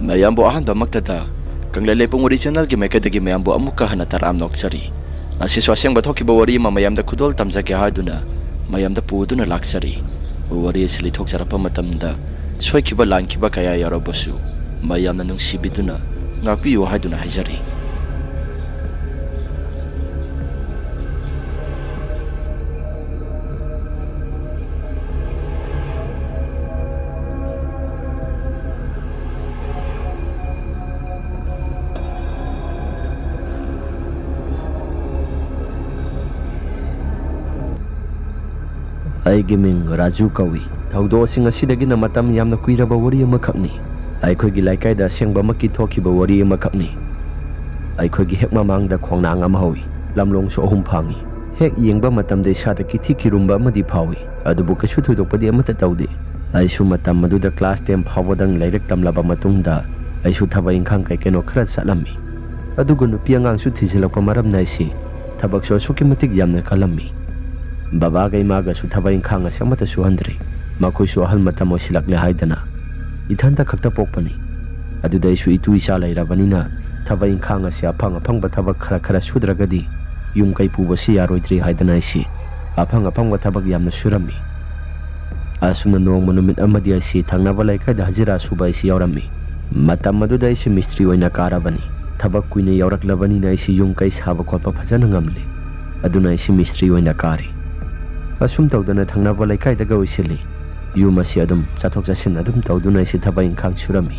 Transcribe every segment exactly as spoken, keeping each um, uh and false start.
ꯃꯌꯥꯝꯕꯨ ꯑꯍꯥꯟꯕꯃꯛꯇꯗ ꯀꯪꯂꯩ ꯂꯩꯄꯨꯡ ꯋꯥꯔꯤ ꯆꯦꯅꯦꯜꯒꯤ ꯃꯥꯏꯀꯩꯗꯒꯤ ꯃꯌꯥꯝꯕꯨ ꯑꯃꯨꯛꯀ ꯍꯟꯅ ꯇꯔꯥꯝꯅ ꯑꯣꯛꯆꯔꯤ꯫ ꯉꯁꯤꯁꯨ ꯑꯁꯦꯡꯕ ꯊꯣꯛꯈꯤꯕ ꯋꯥꯔꯤ ꯑꯃ ꯃꯌꯥꯝꯗ ꯈꯨꯗꯣꯜ ꯇꯝꯖꯒꯦ ꯍꯥꯏꯗꯨꯅ ꯃꯌꯥꯝꯗ ꯄꯨꯗꯨꯅ ꯂꯥꯛꯆꯔꯤ꯫ ꯋꯥꯔꯤ ꯑꯁꯤ ꯂꯤꯊꯣꯛꯆꯔꯛꯄ ꯃꯇꯝꯗ ꯁꯣꯏꯈꯤꯕ ꯂꯥꯟꯈꯤꯕ ꯀꯌꯥ ꯌꯥꯎꯔꯕꯁꯨ ꯃꯌꯥꯝꯅ ꯅꯨꯡꯁꯤꯕꯤꯗꯨꯅ ꯉꯥꯛꯄꯤꯌꯨ ꯍꯥꯏꯗꯨꯅ ꯍꯥꯏꯖꯔꯤ꯫ ꯑꯩꯒꯤ ꯃꯤꯡ ꯔꯥꯖꯨ ꯀꯧꯏ꯫ ꯊꯧꯗꯣꯛꯁꯤꯡ ꯑꯁꯤꯗꯒꯤꯅ ꯃꯇꯝ ꯌꯥꯝꯅ ꯀꯨꯏꯔꯕ ꯋꯥꯔꯤ ꯑꯃꯈꯛꯅꯤ꯫ ꯑꯩꯈꯣꯏꯒꯤ ꯂꯩꯀꯥꯏꯗ ꯑꯁꯦꯡꯕꯃꯛꯀꯤ ꯊꯣꯛꯈꯤꯕ ꯋꯥꯔꯤ ꯑꯃꯈꯛꯅꯤ꯫ ꯑꯩꯈꯣꯏꯒꯤ ꯍꯦꯛ ꯃꯃꯥꯡꯗ ꯈꯣꯡꯅꯥꯡ ꯑꯃ ꯍꯧꯏ꯫ ꯂꯝꯂꯣꯡꯁꯨ ꯑꯍꯨꯝ ꯐꯥꯡꯏ꯫ ꯍꯦꯛ ꯌꯦꯡꯕ ꯃꯇꯝꯗ ꯏꯁꯥꯗ ꯀꯤꯊꯤ ꯀꯤꯔꯨꯝꯕ ꯑꯃꯗꯤ ꯐꯥꯎꯏ꯫ ꯑꯗꯨꯕꯨ ꯀꯩꯁꯨ ꯊꯣꯏꯗꯣꯛꯄꯗꯤ ꯑꯃꯠꯇ ꯇꯧꯗꯦ꯫ ꯑꯩꯁꯨ ꯃꯇꯝ ꯑꯗꯨꯗ ꯀ꯭ꯂꯥꯁ ꯇꯦꯟ ꯐꯥꯎꯕꯗꯪ ꯂꯥꯏꯔꯤꯛ ꯇꯝꯂꯕ ꯃꯇꯨꯡꯗ ꯑꯩꯁꯨ ꯊꯕꯛ ꯏꯪꯈꯥꯡ ꯀꯩ ꯀꯩꯅꯣ ꯈꯔ ꯆꯠꯂꯝꯃꯤ꯫ ꯑꯗꯨꯒ ꯅꯨꯄꯤ ꯑꯉꯥꯡꯁꯨ ꯊꯤꯖꯤꯜꯂꯛꯄ ꯃꯔꯝꯅ ꯑꯩꯁꯤ ꯊꯕꯛꯁꯨ ꯑꯁꯨꯛꯀꯤ ꯃꯇꯤꯛ ꯌꯥꯝꯅ ꯀꯜꯂꯝꯃꯤ꯫ ꯕꯕꯥꯒ ꯏꯃꯥꯒꯁꯨ ꯊꯕꯛ ꯏꯪꯈꯥꯡ ꯑꯁꯤ ꯑꯃꯠꯇ ꯁꯨꯍꯟꯗ꯭ꯔꯤ꯫ ꯃꯈꯣꯏꯁꯨ ꯑꯍꯜ ꯃꯇꯝ ꯑꯣꯏꯁꯤꯜꯂꯛꯂꯦ ꯍꯥꯏꯗꯅ꯫ ꯏꯊꯟꯇ ꯈꯛꯇ ꯄꯣꯛꯄꯅꯤ꯫ ꯑꯗꯨꯗ ꯑꯩꯁꯨ ꯏꯇꯨ ꯏꯆꯥ ꯂꯩꯔꯕꯅꯤꯅ ꯊꯕꯛ ꯏꯪꯈꯥꯡ ꯑꯁꯤ ꯑꯐꯪ ꯑꯐꯪꯕ ꯊꯕꯛ ꯈꯔ ꯈꯔ ꯁꯨꯗ꯭ꯔꯒꯗꯤ ꯌꯨꯝ ꯀꯩ ꯄꯨꯕꯁꯤ ꯌꯥꯔꯣꯏꯗ꯭ꯔꯤ ꯍꯥꯏꯗꯅ ꯑꯩꯁꯤ ꯑꯐꯪ ꯑꯐꯪꯕ ꯊꯕꯛ ꯌꯥꯝꯅ ꯁꯨꯔꯝꯃꯤ꯫ ꯑꯁꯨꯝꯅ ꯅꯣꯡꯃ ꯅꯨꯃꯤꯠ ꯑꯃꯗꯤ ꯑꯩꯁꯤ ꯊꯪꯅꯕ ꯂꯩꯀꯥꯏꯗ ꯍꯖꯤꯔꯥ ꯁꯨꯕ ꯑꯩꯁꯤ ꯌꯥꯎꯔꯝꯃꯤ꯫ ꯃꯇꯝ ꯑꯗꯨꯗ ꯑꯩꯁꯤ ꯃꯤꯁꯇ꯭ꯔꯤ ꯑꯣꯏꯅ ꯀꯥꯔꯕꯅꯤ꯫ ꯊꯕꯛ ꯀꯨꯏꯅ ꯌꯥꯎꯔꯛꯂꯕꯅꯤꯅ ꯑꯩꯁꯤ ꯌꯨꯝ ꯀꯩ ꯁꯥꯕ ꯈꯣꯠꯄ ꯐꯖꯅ ꯉꯝꯂꯤ꯫ ꯑꯗꯨꯅ ꯑꯩꯁꯤ ꯃꯤꯁꯇ꯭ꯔꯤ ꯑꯣꯏꯅ ꯀꯥꯔꯤ꯫ ꯑꯁꯨꯝ ꯇꯧꯗꯅ ꯊꯪꯅꯕ ꯂꯩꯀꯥꯏꯗꯒ ꯑꯣꯏꯁꯤꯜꯂꯤ꯫ ꯌꯨꯝ ꯑꯁꯤ ꯑꯗꯨꯝ ꯆꯠꯊꯣꯛ ꯆꯠꯁꯤꯟ ꯑꯗꯨꯝ ꯇꯧꯗꯨꯅ ꯑꯩꯁꯤ ꯊꯕꯛ ꯏꯪꯈꯥꯡ ꯁꯨꯔꯝꯃꯤ꯫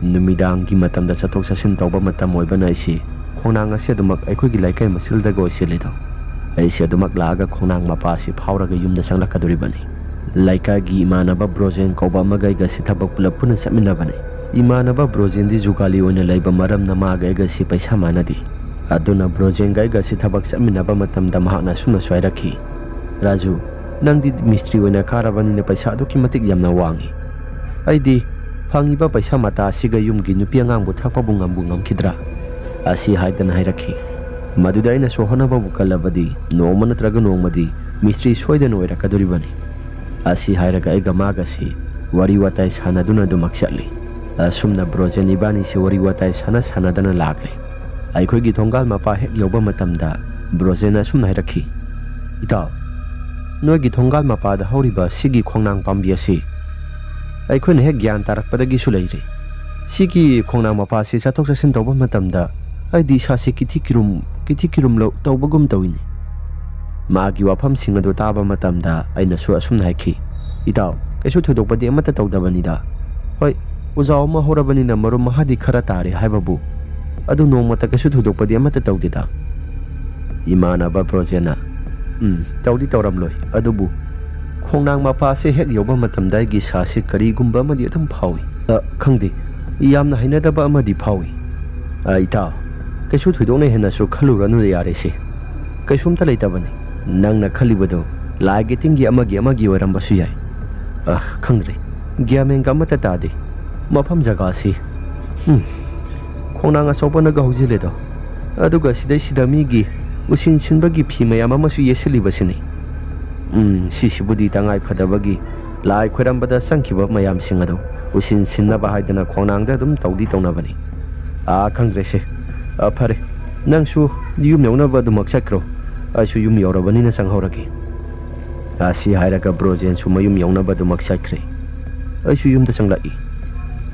ꯅꯨꯃꯤꯗꯥꯡꯒꯤ ꯃꯇꯝꯗ ꯆꯠꯊꯣꯛ ꯆꯠꯁꯤꯟ ꯇꯧꯕ ꯃꯇꯝ ꯑꯣꯏꯕꯅ ꯑꯩꯁꯤ ꯈꯣꯡꯅꯥꯡ ꯑꯁꯤ ꯑꯗꯨꯃꯛ ꯑꯩꯈꯣꯏꯒꯤ ꯂꯩꯀꯥꯏ ꯃꯆꯤꯜꯗꯒ ꯑꯣꯏꯁꯤꯜꯂꯤꯗꯣ꯫ ꯑꯩꯁꯤ ꯑꯗꯨꯃꯛ ꯂꯥꯛꯑꯒ ꯈꯣꯡꯅꯥꯡ ꯃꯄꯥ ꯑꯁꯤ ꯐꯥꯎꯔꯒ ꯌꯨꯝꯗ ꯆꯪꯂꯛꯀꯗꯧꯔꯤꯕꯅꯤ꯫ ꯂꯩꯀꯥꯏꯒꯤ ꯏꯃꯥꯟꯅꯕ ꯕ꯭ꯔꯣꯖꯦꯟ ꯀꯧꯕ ꯑꯃꯒ ꯑꯩꯒ ꯑꯁꯤ ꯊꯕꯛ ꯄꯨꯂꯞ ꯄꯨꯟꯅ ꯆꯠꯃꯤꯟꯅꯕꯅꯤ꯫ ꯏꯃꯥꯟꯅꯕ ꯕ꯭ꯔꯣꯖꯦꯟꯗꯤ ꯖꯨꯒꯥꯂꯤ ꯑꯣꯏꯅ ꯂꯩꯕ ꯃꯔꯝꯅ ꯃꯥꯒ ꯑꯩꯒ ꯑꯁꯤ ꯄꯩꯁꯥ ꯃꯥꯟꯅꯗꯦ꯫ ꯑꯗꯨꯅ ꯕ꯭ꯔꯣꯖꯦꯟꯒ ꯑꯩꯒ ꯑꯁꯤ ꯊꯕꯛ ꯆꯠꯃꯤꯟꯅꯕ ꯃꯇꯝꯗ ꯃꯍꯥꯛꯅ ꯑꯁꯨꯝꯅꯁꯨ ꯍꯥꯏꯔꯛꯈꯤ, "ꯔꯥꯖꯨ, ꯅꯪꯗꯤ ꯃꯤꯁꯇ꯭ꯔꯤ ꯑꯣꯏꯅ ꯀꯥꯔꯕꯅꯤꯅ ꯄꯩꯁꯥ ꯑꯗꯨꯛꯀꯤ ꯃꯇꯤꯛ ꯌꯥꯝꯅ ꯋꯥꯡꯉꯤ꯫ ꯑꯩꯗꯤ ꯐꯪꯉꯤꯕ ꯄꯩꯁꯥ ꯃꯇꯥ ꯑꯁꯤꯒ ꯌꯨꯝꯒꯤ ꯅꯨꯄꯤ ꯑꯉꯥꯡꯕꯨ ꯊꯥꯛꯄꯕꯨ ꯉꯝꯕꯨ ꯉꯝꯈꯤꯗ꯭ꯔꯥ?" ꯑꯁꯤ ꯍꯥꯏꯗꯅ ꯍꯥꯏꯔꯛꯈꯤ꯫ ꯃꯗꯨꯗ ꯑꯩꯅꯁꯨ ꯍꯣꯠꯅꯕꯕꯨ ꯀꯜꯂꯕꯗꯤ ꯅꯣꯡꯃ ꯅꯠꯇ꯭ꯔꯒ ꯅꯣꯡꯃꯗꯤ ꯃꯤꯁꯇ꯭ꯔꯤ ꯁꯣꯏꯗꯅ ꯑꯣꯏꯔꯛꯀꯗꯧꯔꯤꯕꯅꯤ꯫ ꯑꯁꯤ ꯍꯥꯏꯔꯒ ꯑꯩꯒ ꯃꯥꯒꯁꯤ ꯋꯥꯔꯤ ꯋꯥꯇꯥꯏ ꯁꯥꯟꯅꯗꯨꯅ ꯑꯗꯨꯃꯛ ꯆꯠꯂꯤ꯫ ꯑꯁꯨꯝꯅ ꯕ꯭ꯔꯣꯖꯦꯟ ꯏꯕꯥꯅꯤꯁꯦ ꯋꯥꯔꯤ ꯋꯥꯇꯥꯏ ꯁꯥꯟꯅ ꯁꯥꯟꯅꯗꯅ ꯂꯥꯛꯂꯦ꯫ ꯑꯩꯈꯣꯏꯒꯤ ꯊꯣꯡꯒꯥꯜ ꯃꯄꯥ ꯍꯦꯛ ꯌꯧꯕ ꯃꯇꯝꯗ ꯕ꯭ꯔꯣꯖꯦꯟꯅ ꯑꯁꯨꯝꯅ ꯍꯥꯏꯔꯛꯈꯤ, "ꯏꯇꯥꯎ, ꯅꯣꯏꯒꯤ ꯊꯣꯡꯒꯥꯜ ꯃꯄꯥꯗ ꯍꯧꯔꯤꯕ ꯁꯤꯒꯤ ꯈꯣꯡꯅꯥꯡ ꯄꯥꯝꯕꯤ ꯑꯁꯤ ꯑꯩꯈꯣꯏꯅ ꯍꯦꯛ ꯒ꯭ꯌꯥꯟ ꯇꯥꯔꯛꯄꯗꯒꯤꯁꯨ ꯂꯩꯔꯤ꯫ ꯁꯤꯒꯤ ꯈꯣꯡꯅꯥꯡ ꯃꯄꯥꯁꯤ ꯆꯠꯊꯣꯛ ꯆꯠꯁꯤꯟ ꯇꯧꯕ ꯃꯇꯝꯗ ꯑꯩꯗꯤ ꯏꯁꯥꯁꯤ ꯀꯤꯊꯤ ꯀꯤꯔꯨꯝ ꯀꯤꯊꯤ ꯀꯤꯔꯨꯝ ꯂꯧ-, ꯇꯧꯕꯒꯨꯝ ꯇꯧꯏꯅꯦ꯫" ꯃꯥꯒꯤ ꯋꯥꯐꯝꯁꯤꯡ ꯑꯗꯨ ꯇꯥꯕ ꯃꯇꯝꯗ ꯑꯩꯅꯁꯨ ꯑꯁꯨꯝꯅ ꯍꯥꯏꯈꯤ, "ꯏꯇꯥꯎ, ꯀꯩꯁꯨ ꯊꯣꯏꯗꯣꯛꯄꯗꯤ ꯑꯃꯠꯇ ꯇꯧꯗꯕꯅꯤꯗ꯫ ꯍꯣꯏ, ꯎꯖꯥꯎ ꯑꯃ ꯍꯧꯔꯕꯅꯤꯅ ꯃꯔꯨꯝ ꯃꯍꯥꯗꯤ ꯈꯔ ꯇꯥꯔꯦ ꯍꯥꯏꯕꯕꯨ, ꯑꯗꯨ ꯅꯣꯡꯃꯇ ꯀꯩꯁꯨ ꯊꯣꯏꯗꯣꯛꯄꯗꯤ ꯑꯃꯠꯇ ꯇꯧꯗꯦꯗ꯫" ꯏꯃꯥꯟꯅꯕ ꯕ꯭ꯔꯣꯖꯦꯟꯅ, "ꯎꯝ, ꯇꯧꯗꯤ ꯇꯧꯔꯝꯂꯣꯏ, ꯑꯗꯨꯕꯨ ꯈꯣꯡꯅꯥꯡ ꯃꯄꯥꯁꯦ ꯍꯦꯛ ꯌꯧꯕ ꯃꯇꯝꯗ ꯑꯩꯒꯤ ꯏꯁꯥꯁꯦ ꯀꯔꯤꯒꯨꯝꯕ ꯑꯃꯗꯤ ꯑꯗꯨꯝ ꯐꯥꯎꯏ꯫ ꯑ, ꯈꯪꯗꯦ, ꯌꯥꯝꯅ ꯍꯩꯅꯗꯕ ꯑꯃꯗꯤ ꯐꯥꯎꯏ꯫ ꯑ, ꯏꯇꯥꯎ, ꯀꯩꯁꯨ ꯊꯣꯏꯗꯣꯛꯅ ꯍꯦꯟꯅꯁꯨ ꯈꯜꯂꯨꯔꯅꯨ ꯌꯥꯔꯦꯁꯦ꯫ ꯀꯩꯁꯨꯝꯇ ꯂꯩꯇꯕꯅꯤ꯫ ꯅꯪꯅ ꯈꯜꯂꯤꯕꯗꯣ ꯂꯥꯏꯒꯤ ꯇꯤꯟꯒꯤ ꯑꯃꯒꯤ ꯑꯃꯒꯤ ꯑꯣꯏꯔꯝꯕꯁꯨ ꯌꯥꯏ꯫ ꯑ, ꯈꯪꯗ꯭ꯔꯦ꯫ ꯒ꯭ꯌꯥꯟ ꯃꯦꯟꯒ ꯑꯃꯠꯇ ꯇꯥꯗꯦ꯫ ꯃꯐꯝ ꯖꯒꯥꯁꯤ, ꯎꯝ, ꯈꯣꯡꯅꯥꯡ ꯑꯆꯧꯕꯅꯒ ꯍꯧꯖꯤꯜꯂꯦꯗꯣ꯫ ꯑꯗꯨꯒ ꯁꯤꯗꯩꯁꯤꯗ ꯃꯤꯒꯤ ꯎꯁꯤꯟ ꯁꯤꯟꯕꯒꯤ ꯐꯤ ꯃꯌꯥꯝ ꯑꯃꯁꯨ ꯌꯦꯠꯁꯤꯜꯂꯤꯕꯁꯤꯅꯤ꯫ ꯎꯝ, ꯁꯤꯁꯤꯕꯨꯗꯤ ꯇꯉꯥꯏ ꯐꯗꯕꯒꯤ ꯂꯥꯏ ꯈꯣꯏꯔꯝꯕꯗ ꯆꯪꯈꯤꯕ ꯃꯌꯥꯝꯁꯤꯡ ꯑꯗꯣ ꯎꯁꯤꯟ ꯁꯤꯟꯅꯕ ꯍꯥꯏꯗꯅ ꯈꯣꯡꯅꯥꯡꯗ ꯑꯗꯨꯝ ꯇꯧꯗꯤ ꯇꯧꯅꯕꯅꯤ꯫ ꯑꯥ, ꯈꯪꯗ꯭ꯔꯦꯁꯦ꯫ ꯑ, ꯐꯔꯦ, ꯅꯪꯁꯨ ꯌꯨꯝ ꯌꯧꯅꯕ ꯑꯗꯨꯃꯛ ꯆꯠꯈ꯭ꯔꯣ꯫ ꯑꯩꯁꯨ ꯌꯨꯝ ꯌꯧꯔꯕꯅꯤꯅ ꯆꯪꯍꯧꯔꯒꯦ꯫" ꯑꯁꯤ ꯍꯥꯏꯔꯒ ꯕ꯭ꯔꯣꯖꯦꯟꯁꯨ ꯃꯌꯨꯝ ꯌꯧꯅꯕ ꯑꯗꯨꯃꯛ ꯆꯠꯈ꯭ꯔꯦ꯫ ꯑꯩꯁꯨ ꯌꯨꯝꯗ ꯆꯪꯂꯛꯏ꯫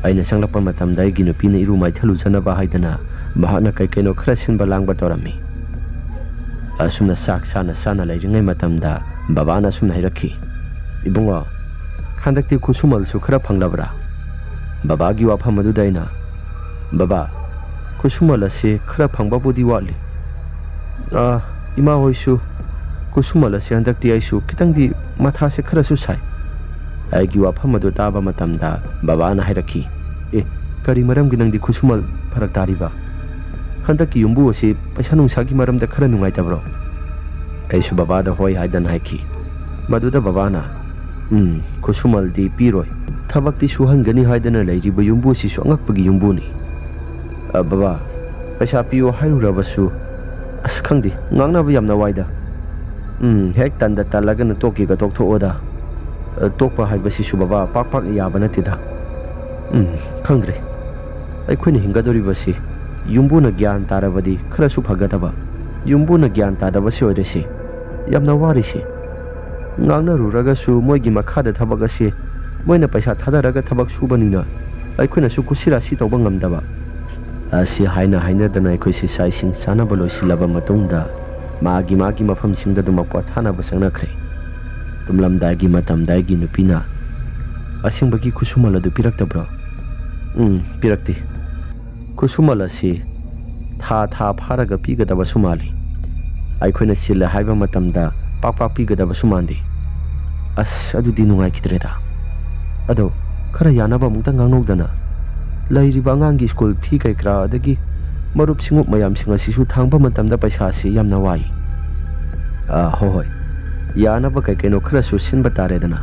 ꯑꯩꯅ ꯆꯪꯂꯛꯄ ꯃꯇꯝꯗ ꯑꯩꯒꯤ ꯅꯨꯄꯤꯅ ꯏꯔꯨ ꯃꯥꯏꯊ ꯂꯨꯖꯅꯕ ꯍꯥꯏꯗꯅ ꯃꯍꯥꯛꯅ ꯀꯩ ꯀꯩꯅꯣ ꯈꯔ ꯁꯤꯟꯕ ꯂꯥꯡꯕ ꯇꯧꯔꯝꯃꯤ꯫ ꯑꯁꯨꯝꯅ ꯆꯥꯛ ꯆꯥꯅ ꯆꯥꯅ ꯂꯩꯔꯤꯉꯩ ꯃꯇꯝꯗ ꯕꯕꯥꯅ ꯑꯁꯨꯝꯅ ꯍꯥꯏꯔꯛꯈꯤ, "ꯏꯕꯨꯡꯉꯣ, ꯍꯟꯗꯛꯇꯤ ꯈꯨꯠꯁꯨꯃꯜꯁꯨ ꯈꯔ ꯐꯪꯂꯕ꯭ꯔꯥ?" ꯕꯕꯥꯒꯤ ꯋꯥꯐꯝ ꯑꯗꯨꯗ ꯑꯩꯅ, "ꯕꯕꯥ, ꯈꯨꯠꯁꯨꯃꯜ ꯑꯁꯤ ꯈꯔ ꯐꯪꯕꯕꯨꯗꯤ ꯋꯥꯠꯂꯤ꯫ ꯑꯥ, ꯏꯃꯥ ꯍꯣꯏꯁꯨ ꯈꯨꯠꯁꯨꯃꯜ ꯑꯁꯤ ꯍꯟꯗꯛꯇꯤ ꯑꯩꯁꯨ ꯈꯤꯇꯪꯗꯤ ꯃꯊꯥꯁꯦ ꯈꯔꯁꯨ ꯁꯥꯏ꯫" ꯑꯩꯒꯤ ꯋꯥꯐꯝ ꯑꯗꯨ ꯇꯥꯕ ꯃꯇꯝꯗ ꯕꯕꯥꯅ ꯍꯥꯏꯔꯛꯈꯤ, "ꯑꯦ, ꯀꯔꯤ ꯃꯔꯝꯒꯤ ꯅꯪꯗꯤ ꯈꯨꯠꯁꯨꯃꯜ ꯐꯔꯛ ꯇꯥꯔꯤꯕ? ꯍꯟꯗꯛꯀꯤ ꯌꯨꯝꯕꯨ ꯑꯁꯤ ꯄꯩꯁꯥ ꯅꯨꯡꯁꯥꯒꯤ ꯃꯔꯝꯗ ꯈꯔ ꯅꯨꯡꯉꯥꯏꯇꯕ꯭ꯔꯣ?" ꯑꯩꯁꯨ ꯕꯕꯥꯗ ꯍꯣꯏ ꯍꯥꯏꯗꯅ ꯍꯥꯏꯈꯤ꯫ ꯃꯗꯨꯗ ꯕꯕꯥꯅ, "ꯎꯝ, ꯈꯨꯠꯁꯨꯃꯜꯗꯤ ꯄꯤꯔꯣꯏ꯫ ꯊꯕꯛꯇꯤ ꯁꯨꯍꯟꯒꯅꯤ ꯍꯥꯏꯗꯅ ꯂꯩꯔꯤꯕ ꯌꯨꯝꯕꯨꯁꯤꯁꯨ ꯑꯉꯛꯄꯒꯤ ꯌꯨꯝꯕꯨꯅꯤ꯫ ꯑ, ꯕꯕꯥ, ꯄꯩꯁꯥ ꯄꯤꯌꯨ ꯍꯥꯏꯔꯨꯔꯕꯁꯨ, ꯑꯁ, ꯈꯪꯗꯦ, ꯉꯥꯡꯅꯕ ꯌꯥꯝꯅ ꯋꯥꯏꯗ꯫ ꯎꯝ, ꯍꯦꯛ ꯇꯟꯗ ꯇꯜꯂꯒꯅ ꯇꯣꯛꯀꯦꯒ ꯇꯣꯛꯊꯣꯛꯑꯣꯗ꯫ ꯑ, ꯇꯣꯛꯄ ꯍꯥꯏꯕꯁꯤꯁꯨ, ꯕꯕꯥ, ꯄꯥꯛ ꯄꯥꯛ ꯌꯥꯕ ꯅꯠꯇꯦꯗ꯫ ꯎꯝ, ꯈꯪꯗ꯭ꯔꯦ꯫ ꯑꯩꯈꯣꯏꯅ ꯍꯤꯡꯒꯗꯧꯔꯤꯕꯁꯤ ꯌꯨꯝꯕꯨꯅ ꯒ꯭ꯌꯥꯟ ꯇꯥꯔꯕꯗꯤ ꯈꯔꯁꯨ ꯐꯒꯗꯕ꯫ ꯌꯨꯝꯕꯨꯅ ꯒ꯭ꯌꯥꯟ ꯇꯥꯗꯕꯁꯤ ꯑꯣꯏꯔꯦꯁꯤ꯫ ꯌꯥꯝꯅ ꯋꯥꯔꯤꯁꯤ꯫ ꯉꯥꯡꯅꯔꯨꯔꯒꯁꯨ ꯃꯣꯏꯒꯤ ꯃꯈꯥꯗ ꯊꯕꯛ ꯑꯁꯤ ꯃꯣꯏꯅ ꯄꯩꯁꯥ ꯊꯥꯗꯔꯒ ꯊꯕꯛ ꯁꯨꯕꯅꯤꯅ ꯑꯩꯈꯣꯏꯅꯁꯨ ꯀꯨꯁꯤꯔꯥꯁꯤ ꯇꯧꯕ ꯉꯝꯗꯕ꯫ ꯑꯁꯤ ꯍꯥꯏꯅ ꯍꯥꯏꯅꯗꯅ ꯑꯩꯈꯣꯏꯁꯤ ꯆꯥꯛ ꯏꯁꯤꯡ ꯆꯥꯅꯕ ꯂꯣꯏꯁꯤꯜꯂꯕ ꯃꯇꯨꯡꯗ ꯃꯥꯒꯤ ꯃꯥꯒꯤ ꯃꯐꯝꯁꯤꯡꯗ ꯑꯗꯨꯃꯛ ꯄꯣꯊꯥꯅꯕ ꯆꯪꯅꯈ꯭ꯔꯦ꯫ ꯇꯨꯝꯂꯝꯗꯥꯏꯒꯤ ꯃꯇꯝꯗ ꯑꯩꯒꯤ ꯅꯨꯄꯤꯅ, "ꯑꯁꯦꯡꯕꯒꯤ ꯈꯨꯠꯁꯨꯃꯜ ꯑꯗꯨ ꯄꯤꯔꯛꯇꯕ꯭ꯔꯣ?" "ꯎꯝ, ꯄꯤꯔꯛꯇꯦ꯫ ꯈꯨꯠꯁꯨꯃꯜ ꯑꯁꯤ ꯊꯥ ꯊꯥ ꯐꯥꯔꯒ ꯄꯤꯒꯗꯕꯁꯨ ꯃꯥꯜꯂꯤ꯫ ꯑꯩꯈꯣꯏꯅ ꯆꯤꯜꯂꯦ ꯍꯥꯏꯕ ꯃꯇꯝꯗ ꯄꯥꯛ ꯄꯥꯛ ꯄꯤꯒꯗꯕꯁꯨ ꯃꯥꯟꯗꯦ꯫" "ꯑꯁ, ꯑꯗꯨꯗꯤ ꯅꯨꯡꯉꯥꯏꯈꯤꯗ꯭ꯔꯦꯗ꯫ ꯑꯗꯣ ꯈꯔ ꯌꯥꯅꯕ ꯑꯃꯨꯛꯇ ꯉꯥꯡꯅꯧꯗꯅ꯫ ꯂꯩꯔꯤꯕ ꯑꯉꯥꯡꯒꯤ ꯁ꯭ꯀꯨꯜ ꯐꯤ ꯀꯩ ꯀꯔꯥ ꯑꯗꯒꯤ ꯃꯔꯨꯞ ꯁꯤꯡꯉꯨꯞ ꯃꯌꯥꯝꯁꯤꯡ ꯑꯁꯤꯁꯨ ꯊꯥꯡꯕ ꯃꯇꯝꯗ ꯄꯩꯁꯥꯁꯤ ꯌꯥꯝꯅ ꯋꯥꯏ꯫" "ꯑꯥ, ꯍꯣꯏ, ꯍꯣꯏ꯫ ꯌꯥꯅꯕ ꯀꯩ ꯀꯩꯅꯣ ꯈꯔꯁꯨ ꯁꯤꯟꯕ ꯇꯥꯔꯦꯗꯅ꯫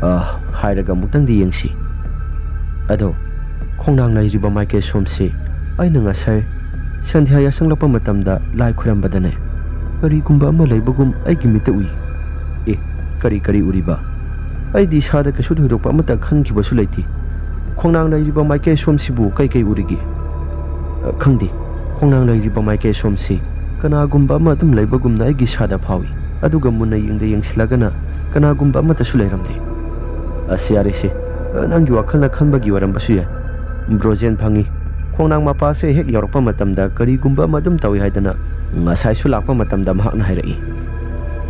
ꯑꯥ, ꯍꯥꯏꯔꯒ ꯑꯃꯨꯛꯇꯪꯗꯤ ꯌꯦꯡꯁꯤ꯫ ꯑꯗꯣ ꯈꯣꯡꯅꯥꯡ ꯂꯩꯔꯤꯕ ꯃꯥꯏꯀꯩ ꯁꯣꯝꯁꯤ ꯑꯩꯅ ꯉꯁꯥꯏ ꯁꯟꯙ꯭ꯌꯥ ꯌꯥꯆꯪꯂꯛꯄ ꯃꯇꯝꯗ ꯂꯥꯏ ꯈꯨꯔꯝꯕꯗꯅꯦ, ꯀꯔꯤꯒꯨꯝꯕ ꯑꯃ ꯂꯩꯕꯒꯨꯝ ꯑꯩꯒꯤ ꯃꯤꯠꯇ ꯎꯏ꯫" "ꯑꯦ, ꯀꯔꯤ ꯀꯔꯤ ꯎꯔꯤꯕ?" "ꯑꯩꯗꯤ ꯏꯁꯥꯗ ꯀꯩꯁꯨ ꯊꯣꯏꯗꯣꯛꯄ ꯑꯃꯠꯇ ꯈꯟꯈꯤꯕꯁꯨ ꯂꯩꯇꯦ꯫ ꯈꯣꯡꯅꯥꯡ ꯂꯩꯔꯤꯕ ꯃꯥꯏꯀꯩ ꯁꯣꯝꯁꯤꯕꯨ ꯀꯩ ꯀꯩ ꯎꯔꯤꯒꯦ?" "ꯑ, ꯈꯪꯗꯦ꯫ ꯈꯣꯡꯅꯥꯡ ꯂꯩꯔꯤꯕ ꯃꯥꯏꯀꯩ ꯁꯣꯝꯁꯤ ꯀꯅꯥꯒꯨꯝꯕ ꯑꯃ ꯑꯗꯨꯝ ꯂꯩꯕꯒꯨꯝꯅ ꯑꯩꯒꯤ ꯏꯁꯥꯗ ꯐꯥꯎꯏ꯫ ꯑꯗꯨꯒ ꯃꯨꯟꯅ ꯌꯦꯡꯗ ꯌꯦꯡꯁꯤꯜꯂꯒꯅ ꯀꯅꯥꯒꯨꯝꯕ ꯑꯃꯠꯇꯁꯨ ꯂꯩꯔꯝꯗꯦ꯫" "ꯑꯁ, ꯌꯥꯔꯦꯁꯦ꯫ ꯑ, ꯅꯪꯒꯤ ꯋꯥꯈꯜꯅ ꯈꯟꯕꯒꯤ ꯑꯣꯏꯔꯝꯕꯁꯨ ꯌꯥꯏ꯫ ꯕ꯭ꯔꯣꯖꯦꯟ ꯐꯪꯉꯤ꯫ ꯈꯣꯡꯅꯥꯡ ꯃꯄꯥꯁꯦ ꯍꯦꯛ ꯌꯧꯔꯛꯄ ꯃꯇꯝꯗ ꯀꯔꯤꯒꯨꯝꯕ ꯑꯃ ꯑꯗꯨꯝ ꯇꯧꯏ ꯍꯥꯏꯗꯅ ꯉꯁꯥꯏꯁꯨ ꯂꯥꯛꯄ ꯃꯇꯝꯗ ꯃꯍꯥꯛꯅ ꯍꯥꯏꯔꯛꯏ꯫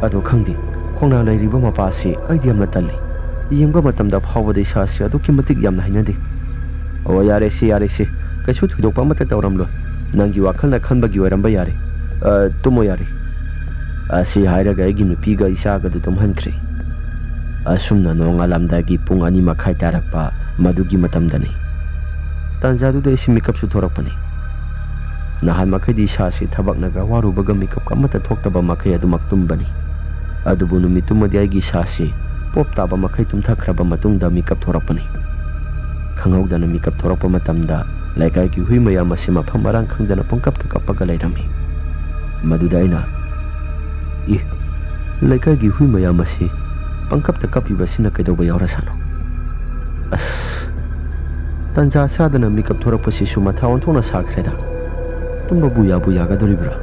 ꯑꯗꯣ ꯈꯪꯗꯦ, ꯈꯣꯡꯅꯥꯡ ꯂꯩꯔꯤꯕ ꯃꯄꯥꯁꯤ ꯑꯩꯗꯤ ꯌꯥꯝꯅ ꯇꯜꯂꯤ꯫ ꯌꯦꯡꯕ ꯃꯇꯝꯗ ꯐꯥꯎꯕꯗ ꯏꯁꯥꯁꯤ ꯑꯗꯨꯛꯀꯤ ꯃꯇꯤꯛ ꯌꯥꯝꯅ ꯍꯩꯅꯗꯦ꯫" "ꯑꯣ, ꯌꯥꯔꯦꯁꯦ, ꯌꯥꯔꯦꯁꯦ꯫ ꯀꯩꯁꯨ ꯊꯣꯏꯗꯣꯛꯄ ꯑꯃꯠꯇ ꯇꯧꯔꯝꯂꯣꯏ꯫ ꯅꯪꯒꯤ ꯋꯥꯈꯜꯅ ꯈꯟꯕꯒꯤ ꯑꯣꯏꯔꯝꯕ ꯌꯥꯔꯦ꯫ ꯑ, ꯇꯨꯝꯃꯣ ꯌꯥꯔꯦ꯫" ꯑꯁꯤ ꯍꯥꯏꯔꯒ ꯑꯩꯒꯤ ꯅꯨꯄꯤꯒ ꯏꯆꯥꯒꯗꯨ ꯇꯨꯝꯍꯟꯈ꯭ꯔꯦ꯫ ꯑꯁꯨꯝꯅ ꯅꯣꯡꯉꯥꯜꯂꯝꯗꯥꯏꯒꯤ ꯄꯨꯡ ꯑꯅꯤ ꯃꯈꯥꯏ ꯇꯥꯔꯛꯄ ꯃꯗꯨꯒꯤ ꯃꯇꯝꯗꯅꯤ꯫ ꯇꯥꯟꯖꯥꯗꯨꯗ ꯑꯩꯁꯤ ꯃꯤꯀꯞꯁꯨ ꯊꯣꯔꯛꯄꯅꯤ꯫ ꯅꯍꯥꯟ ꯃꯈꯩꯗꯤ ꯏꯁꯥꯁꯤ ꯊꯕꯛꯅꯒ ꯋꯥꯔꯨꯕꯒ ꯃꯤꯀꯞ ꯑꯃꯠꯇ ꯊꯣꯛꯇꯕ ꯃꯈꯩ ꯑꯗꯨꯃꯛ ꯇꯨꯝꯕꯅꯤ꯫ ꯑꯗꯨꯕꯨ ꯅꯨꯃꯤꯠꯇꯨꯃꯗꯤ ꯑꯩꯒꯤ ꯏꯁꯥꯁꯤ ꯄꯣꯞ ꯇꯥꯕ ꯃꯈꯩ ꯇꯨꯝꯊꯈ꯭ꯔꯕ ꯃꯇꯨꯡꯗ ꯃꯤꯀꯞ ꯊꯣꯔꯛꯄꯅꯤ꯫ ꯈꯪꯍꯧꯗꯅ ꯃꯤꯀꯞ ꯊꯣꯔꯛꯄ ꯃꯇꯝꯗ ꯂꯩꯀꯥꯏꯒꯤ ꯍꯨꯏ ꯃꯌꯥꯝ ꯑꯁꯤ ꯃꯐꯝ ꯃꯔꯥꯡ ꯈꯪꯗꯅ ꯄꯪꯀꯞꯇ ꯀꯞꯄꯒ ꯂꯩꯔꯝꯃꯤ꯫ ꯃꯗꯨꯗ ꯑꯩꯅ, "ꯏ, ꯂꯩꯀꯥꯏꯒꯤ ꯍꯨꯏ ꯃꯌꯥꯝ ꯑꯁꯤ ꯄꯪꯀꯞꯇ ꯀꯞꯄꯤꯕ ꯑꯁꯤꯅ ꯀꯩꯗꯧꯕ ꯌꯥꯎꯔꯁꯥꯅꯣ? ꯑꯁ, ꯇꯟꯖꯥ ꯆꯥꯗꯅ ꯃꯤꯀꯞ ꯊꯣꯔꯛꯄꯁꯤꯁꯨ ꯃꯊꯥ ꯑꯣꯟꯊꯣꯛꯅ ꯁꯥꯈ꯭ꯔꯦꯗ꯫ ꯇꯨꯝꯕꯕꯨ ꯌꯥꯕꯨ ꯌꯥꯒꯗꯧꯔꯤꯕ꯭ꯔꯥ?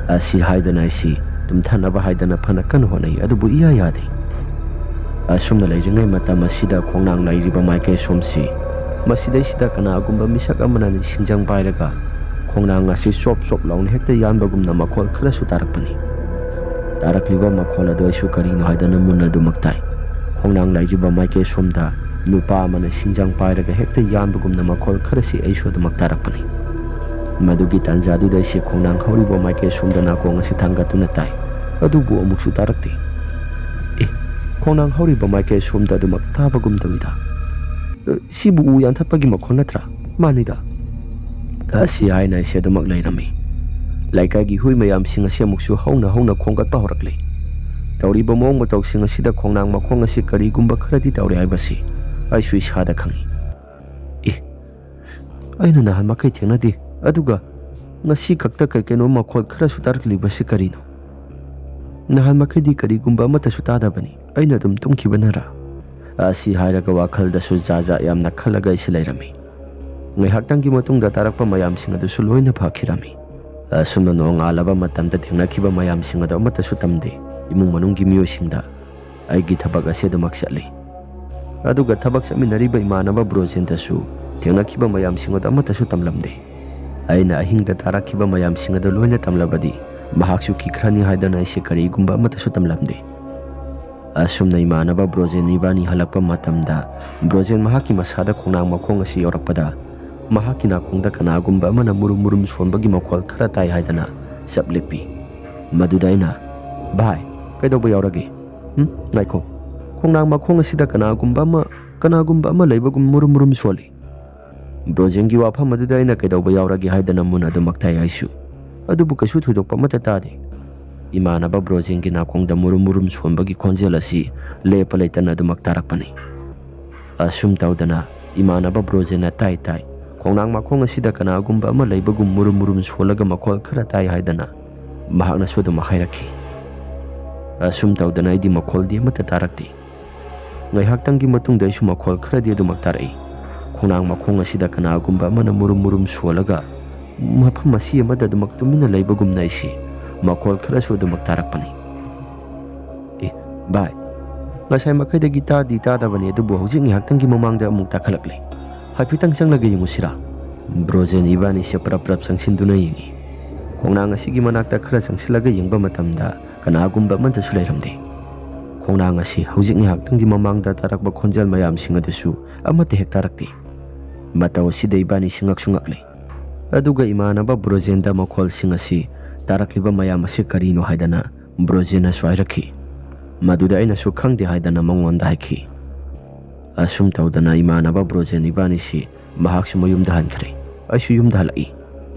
ꯑꯁꯤ ꯍꯥꯏꯗꯅ ꯑꯩꯁꯤ ꯇꯨꯝꯊꯅꯕ ꯍꯥꯏꯗꯅ ꯐꯅ ꯀꯟꯅ ꯍꯣꯠꯅꯩ, ꯑꯗꯨꯕꯨ ꯏꯌꯥ ꯌꯥꯗꯦ꯫ ꯑꯁꯨꯝꯅ ꯂꯩꯔꯤꯉꯩ ꯃꯇꯝ ꯑꯁꯤꯗ ꯈꯣꯡꯅꯥꯡ ꯂꯩꯔꯤꯕ ꯃꯥꯏꯀꯩ ꯁꯣꯝꯁꯤ, ꯃꯁꯤꯗꯩꯁꯤꯗ ꯀꯅꯥꯒꯨꯝꯕ ꯃꯤꯁꯛ ꯑꯃꯅ ꯁꯤꯡꯖꯪ ꯄꯥꯏꯔꯒ ꯈꯣꯡꯅꯥꯡ ꯑꯁꯤ ꯆꯣꯞ ꯆꯣꯞ ꯂꯥꯎꯅ ꯍꯦꯛꯇ ꯌꯥꯟꯕꯒꯨꯝꯅ ꯃꯈꯣꯜ ꯈꯔꯁꯨ ꯇꯥꯔꯛꯄꯅꯤ꯫ ꯇꯥꯔꯛꯂꯤꯕ ꯃꯈꯣꯜ ꯑꯗꯨ ꯑꯩꯁꯨ ꯀꯔꯤꯅꯣ ꯍꯥꯏꯗꯅ ꯃꯨꯟꯅ ꯑꯗꯨꯃꯛ ꯇꯥꯏ꯫ ꯈꯣꯡꯅꯥꯡ ꯂꯩꯔꯤꯕ ꯃꯥꯏꯀꯩ ꯁꯣꯝꯗ ꯅꯨꯄꯥ ꯑꯃꯅ ꯁꯤꯡꯖꯪ ꯄꯥꯏꯔꯒ ꯍꯦꯛꯇ ꯌꯥꯟꯕꯒꯨꯝꯅ ꯃꯈꯣꯜ ꯈꯔꯁꯤ ꯑꯩꯁꯨ ꯑꯗꯨꯃꯛ ꯇꯥꯔꯛꯄꯅꯤ꯫ ꯃꯗꯨꯒꯤ ꯇꯥꯟꯖꯥꯗꯨꯗ ꯑꯩꯁꯦ ꯈꯣꯡꯅꯥꯡ ꯍꯧꯔꯤꯕ ꯃꯥꯏꯀꯩ ꯁꯣꯝꯗ ꯅꯥꯀꯣꯡ ꯑꯁꯤ ꯊꯥꯡꯒꯠꯇꯨꯅ ꯇꯥꯏ, ꯑꯗꯨꯕꯨ ꯑꯃꯨꯛꯁꯨ ꯇꯥꯔꯛꯇꯦ꯫ ꯑꯦ, ꯈꯣꯡꯅꯥꯡ ꯍꯧꯔꯤꯕ ꯃꯥꯏꯀꯩ ꯁꯣꯝꯗ ꯑꯗꯨꯃꯛ ꯇꯥꯕꯒꯨꯝ ꯇꯧꯏꯗ꯫ ꯑ, ꯁꯤꯕꯨ ꯎ ꯌꯥꯟꯊꯠꯄꯒꯤ ꯃꯈꯣꯜ ꯅꯠꯇ꯭ꯔꯥ? ꯃꯥꯅꯤꯗ꯫ ꯑꯁꯤ ꯍꯥꯏꯅ ꯑꯩꯁꯦ ꯑꯗꯨꯃꯛ ꯂꯩꯔꯝꯃꯤ꯫ ꯂꯩꯀꯥꯏꯒꯤ ꯍꯨꯏ ꯃꯌꯥꯝꯁꯤꯡ ꯑꯁꯤ ꯑꯃꯨꯛꯁꯨ ꯍꯧꯅ ꯍꯧꯅ ꯈꯣꯡꯒꯠꯄ ꯍꯧꯔꯛꯂꯦ꯫ ꯇꯧꯔꯤꯕ ꯃꯑꯣꯡ ꯃꯇꯧꯁꯤꯡ ꯑꯁꯤꯗ ꯈꯣꯡꯅꯥꯡ ꯃꯈꯣꯡ ꯑꯁꯤ ꯀꯔꯤꯒꯨꯝꯕ ꯈꯔꯗꯤ ꯇꯧꯔꯦ ꯍꯥꯏꯕꯁꯤ ꯑꯩꯁꯨ ꯏꯁꯥꯗ ꯈꯪꯏ꯫ ꯑꯦ, ꯑꯩꯅ ꯅꯍꯥꯟ ꯃꯈꯩ ꯊꯦꯡꯅꯗꯦ, ꯑꯗꯨꯒ ꯉꯁꯤ ꯈꯛꯇ ꯀꯩ ꯀꯩꯅꯣ ꯃꯈꯣꯜ ꯈꯔꯁꯨ ꯇꯥꯔꯛꯂꯤꯕꯁꯤ ꯀꯔꯤꯅꯣ? ꯅꯍꯥꯟ ꯃꯈꯩꯗꯤ ꯀꯔꯤꯒꯨꯝꯕ ꯑꯃꯠꯇꯁꯨ ꯇꯥꯗꯕꯅꯤ, ꯑꯩꯅ ꯑꯗꯨꯝ ꯇꯨꯝꯈꯤꯕꯅꯔꯥ? ꯑꯁꯤ ꯍꯥꯏꯔꯒ ꯋꯥꯈꯜꯗꯁꯨ ꯖꯥ ꯖꯥ ꯌꯥꯝꯅ ꯈꯜꯂꯒ ꯑꯩꯁꯤ ꯂꯩꯔꯝꯃꯤ꯫ ꯉꯥꯏꯍꯥꯛꯇꯪꯒꯤ ꯃꯇꯨꯡꯗ ꯇꯥꯔꯛꯄ ꯃꯌꯥꯝꯁꯤꯡ ꯑꯗꯨꯁꯨ ꯂꯣꯏꯅ ꯐꯈꯤꯔꯝꯃꯤ꯫ ꯑꯁꯨꯝꯅ ꯅꯣꯡꯉꯥꯜꯂꯕ ꯃꯇꯝꯗ ꯊꯦꯡꯅꯈꯤꯕ ꯃꯌꯥꯝꯁꯤꯡ ꯑꯗꯨ ꯑꯃꯠꯇꯁꯨ ꯇꯝꯗꯦ꯫ ꯏꯃꯨꯡ ꯃꯅꯨꯡꯒꯤ ꯃꯤꯑꯣꯏꯁꯤꯡꯗ ꯑꯩꯒꯤ ꯊꯕꯛ ꯑꯁꯤ ꯑꯗꯨꯃꯛ ꯆꯠꯂꯤ꯫ ꯑꯗꯨꯒ ꯊꯕꯛ ꯆꯠꯃꯤꯟꯅꯔꯤꯕ ꯏꯃꯥꯟꯅꯕ ꯕ꯭ꯔꯣꯖꯦꯟꯗꯁꯨ ꯊꯦꯡꯅꯈꯤꯕ ꯃꯌꯥꯝꯁꯤꯡ ꯑꯗꯨ ꯑꯃꯠꯇꯁꯨ ꯇꯝꯂꯝꯗꯦ꯫ ꯑꯩꯅ ꯑꯍꯤꯡꯗ ꯇꯥꯔꯛꯈꯤꯕ ꯃꯌꯥꯝꯁꯤꯡ ꯑꯗꯨ ꯂꯣꯏꯅ ꯇꯝꯂꯕꯗꯤ ꯃꯍꯥꯛꯁꯨ ꯀꯤꯈ꯭ꯔꯅꯤ ꯍꯥꯏꯗꯅ ꯑꯩꯁꯦ ꯀꯔꯤꯒꯨꯝꯕ ꯑꯃꯠꯇꯁꯨ ꯇꯝꯂꯝꯗꯦ꯫ ꯑꯁꯨꯝꯅ ꯏꯃꯥꯟꯅꯕ ꯕ꯭ꯔꯣꯖꯦꯟ ꯏꯕꯥꯅꯤ ꯍꯜꯂꯛꯄ ꯃꯇꯝꯗ, ꯕ꯭ꯔꯣꯖꯦꯟ ꯃꯍꯥꯛꯀꯤ ꯃꯁꯥꯗ ꯈꯣꯡꯅꯥꯡ ꯃꯈꯣꯡ ꯑꯁꯤ ꯌꯧꯔꯛꯄꯗ, ꯃꯍꯥꯛꯀꯤ ꯅꯥꯀꯣꯡꯗ ꯀꯅꯥꯒꯨꯝꯕ ꯑꯃꯅ ꯃꯨꯔꯨꯝ ꯃꯨꯔꯨꯝ ꯁꯣꯟꯕꯒꯤ ꯃꯈꯣꯜ ꯈꯔ ꯇꯥꯏ ꯍꯥꯏꯗꯅ ꯆꯞ ꯂꯦꯞꯄꯤ꯫ ꯃꯗꯨꯗ ꯑꯩꯅ, "ꯚꯥꯏ, ꯀꯩꯗꯧꯕ ꯌꯥꯎꯔꯒꯦ? ꯎꯝ, ꯉꯥꯏꯈꯣ, ꯈꯣꯡꯅꯥꯡ ꯃꯈꯣꯡ ꯑꯁꯤꯗ ꯀꯅꯥꯒꯨꯝꯕ ꯑꯃ, ꯀꯅꯥꯒꯨꯝꯕ ꯑꯃ ꯂꯩꯕꯒꯨꯝ ꯃꯨꯔꯨꯝ ꯃꯨꯔꯨꯝ ꯁꯣꯜꯂꯤ꯫" ꯕ꯭ꯔꯣꯖꯦꯟꯒꯤ ꯋꯥꯐꯝ ꯑꯗꯨꯗ ꯑꯩꯅ ꯀꯩꯗꯧꯕ ꯌꯥꯎꯔꯒꯦ ꯍꯥꯏꯗꯅ ꯃꯨꯟꯅ ꯑꯗꯨꯃꯛ ꯇꯥꯏ ꯑꯩꯁꯨ꯫ ꯑꯗꯨꯕꯨ ꯀꯩꯁꯨ ꯊꯣꯏꯗꯣꯛꯄ ꯑꯃꯠꯇ ꯇꯥꯗꯦ꯫ ꯏꯃꯥꯟꯅꯕ ꯕ꯭ꯔꯣꯖꯦꯟꯒꯤ ꯅꯥꯀꯣꯡꯗ ꯃꯨꯔꯨꯝ ꯃꯨꯔꯨꯝ ꯁꯣꯟꯕꯒꯤ ꯈꯣꯟꯖꯦꯜ ꯑꯁꯤ ꯂꯦꯞꯄ ꯂꯩꯇꯅ ꯑꯗꯨꯃꯛ ꯇꯥꯔꯛꯄꯅꯤ꯫ ꯑꯁꯨꯝ ꯇꯧꯗꯅ ꯏꯃꯥꯟꯅꯕ ꯕ꯭ꯔꯣꯖꯦꯟꯅ ꯇꯥꯏ ꯇꯥꯏ, ꯈꯣꯡꯅꯥꯡ ꯃꯈꯣꯡ ꯑꯁꯤꯗ ꯀꯅꯥꯒꯨꯝꯕ ꯑꯃ ꯂꯩꯕꯒꯨꯝ ꯃꯨꯔꯨꯝ ꯃꯨꯔꯨꯝ ꯁꯣꯜꯂꯒ ꯃꯈꯣꯜ ꯈꯔ ꯇꯥꯏ ꯍꯥꯏꯗꯅ ꯃꯍꯥꯛꯅꯁꯨ ꯑꯗꯨꯃꯛ ꯍꯥꯏꯔꯛꯈꯤ꯫ ꯑꯁꯨꯝ ꯇꯧꯗꯅ ꯑꯩꯗꯤ ꯃꯈꯣꯜꯗꯤ ꯑꯃꯠꯇ ꯇꯥꯔꯛꯇꯦ꯫ ꯉꯥꯏꯍꯥꯛꯇꯪꯒꯤ ꯃꯇꯨꯡꯗ ꯑꯩꯁꯨ ꯃꯈꯣꯜ ꯈꯔꯗꯤ ꯑꯗꯨꯃꯛ ꯇꯥꯔꯛꯏ꯫ ꯈꯣꯡꯅꯥꯡ ꯃꯈꯣꯡ ꯑꯁꯤꯗ ꯀꯅꯥꯒꯨꯝꯕ ꯑꯃꯅ ꯃꯨꯔꯨꯝ ꯃꯨꯔꯨꯝ ꯁꯣꯜꯂꯒ ꯃꯐꯝ ꯑꯁꯤ ꯑꯃꯗ ꯑꯗꯨꯃꯛ ꯇꯨꯃꯤꯟꯅ ꯂꯩꯕꯒꯨꯝꯅ ꯑꯩꯁꯤ ꯃꯈꯣꯜ ꯈꯔꯁꯨ ꯑꯗꯨꯃꯛ ꯇꯥꯔꯛꯄꯅꯤ꯫ "ꯑꯦ, ꯚꯥꯏ, ꯉꯁꯥꯏ ꯃꯈꯩꯗꯒꯤ ꯇꯥꯗꯤ ꯇꯥꯗꯕꯅꯤ, ꯑꯗꯨꯕꯨ ꯍꯧꯖꯤꯛ ꯉꯥꯏꯍꯥꯛꯇꯪꯒꯤ ꯃꯃꯥꯡꯗ ꯑꯃꯨꯛ ꯇꯥꯈꯠꯂꯛꯂꯦ꯫ ꯍꯥꯏꯐꯦꯠꯇꯪ ꯆꯪꯂꯒ ꯌꯦꯡꯉꯨꯁꯤꯔꯥ?" ꯕ꯭ꯔꯣꯖꯦꯟ ꯏꯕꯥꯅꯤꯁꯦ ꯄ꯭ꯔꯞ ꯄ꯭ꯔꯞ ꯆꯪꯁꯤꯟꯗꯨꯅ ꯌꯦꯡꯉꯤ꯫ ꯈꯣꯡꯅꯥꯡ ꯑꯁꯤꯒꯤ ꯃꯅꯥꯛꯇ ꯈꯔ ꯆꯪꯁꯤꯜꯂꯒ ꯌꯦꯡꯕ ꯃꯇꯝꯗ ꯀꯅꯥꯒꯨꯝꯕ ꯑꯃꯠꯇꯁꯨ ꯂꯩꯔꯝꯗꯦ꯫ ꯈꯣꯡꯅꯥꯡ ꯑꯁꯤ ꯍꯧꯖꯤꯛ ꯉꯥꯏꯍꯥꯛꯇꯪꯒꯤ ꯃꯃꯥꯡꯗ ꯇꯥꯔꯛꯄ ꯈꯣꯟꯖꯦꯜ ꯃꯌꯥꯝꯁꯤꯡ ꯑꯗꯨꯁꯨ ꯑꯃꯠꯇ ꯍꯦꯛ ꯇꯥꯔꯛꯇꯦ꯫ ꯃꯇꯧ ꯑꯁꯤꯗ ꯏꯕꯥꯅꯤꯁꯤ ꯉꯛꯁꯨ ꯉꯛꯂꯦ꯫ ꯑꯗꯨꯒ ꯏꯃꯥꯟꯅꯕ ꯕ꯭ꯔꯣꯖꯦꯟꯗ ꯃꯈꯣꯜꯁꯤꯡ ꯑꯁꯤ ꯇꯥꯔꯛꯂꯤꯕ ꯃꯌꯥꯝ ꯑꯁꯤ ꯀꯔꯤꯅꯣ ꯍꯥꯏꯗꯅ ꯕ꯭ꯔꯣꯖꯦꯟꯅꯁꯨ ꯍꯥꯏꯔꯛꯈꯤ꯫ ꯃꯗꯨꯗ ꯑꯩꯅꯁꯨ ꯈꯪꯗꯦ ꯍꯥꯏꯗꯅ ꯃꯉꯣꯟꯗ ꯍꯥꯏꯈꯤ꯫ ꯑꯁꯨꯝ ꯇꯧꯗꯅ ꯏꯃꯥꯟꯅꯕ ꯕ꯭ꯔꯣꯖꯦꯟ ꯏꯕꯥꯅꯤꯁꯤ ꯃꯍꯥꯛꯁꯨ ꯃꯌꯨꯝꯗ ꯍꯟꯈ꯭ꯔꯦ꯫ ꯑꯩꯁꯨ ꯌꯨꯝꯗ ꯍꯜꯂꯛꯏ꯫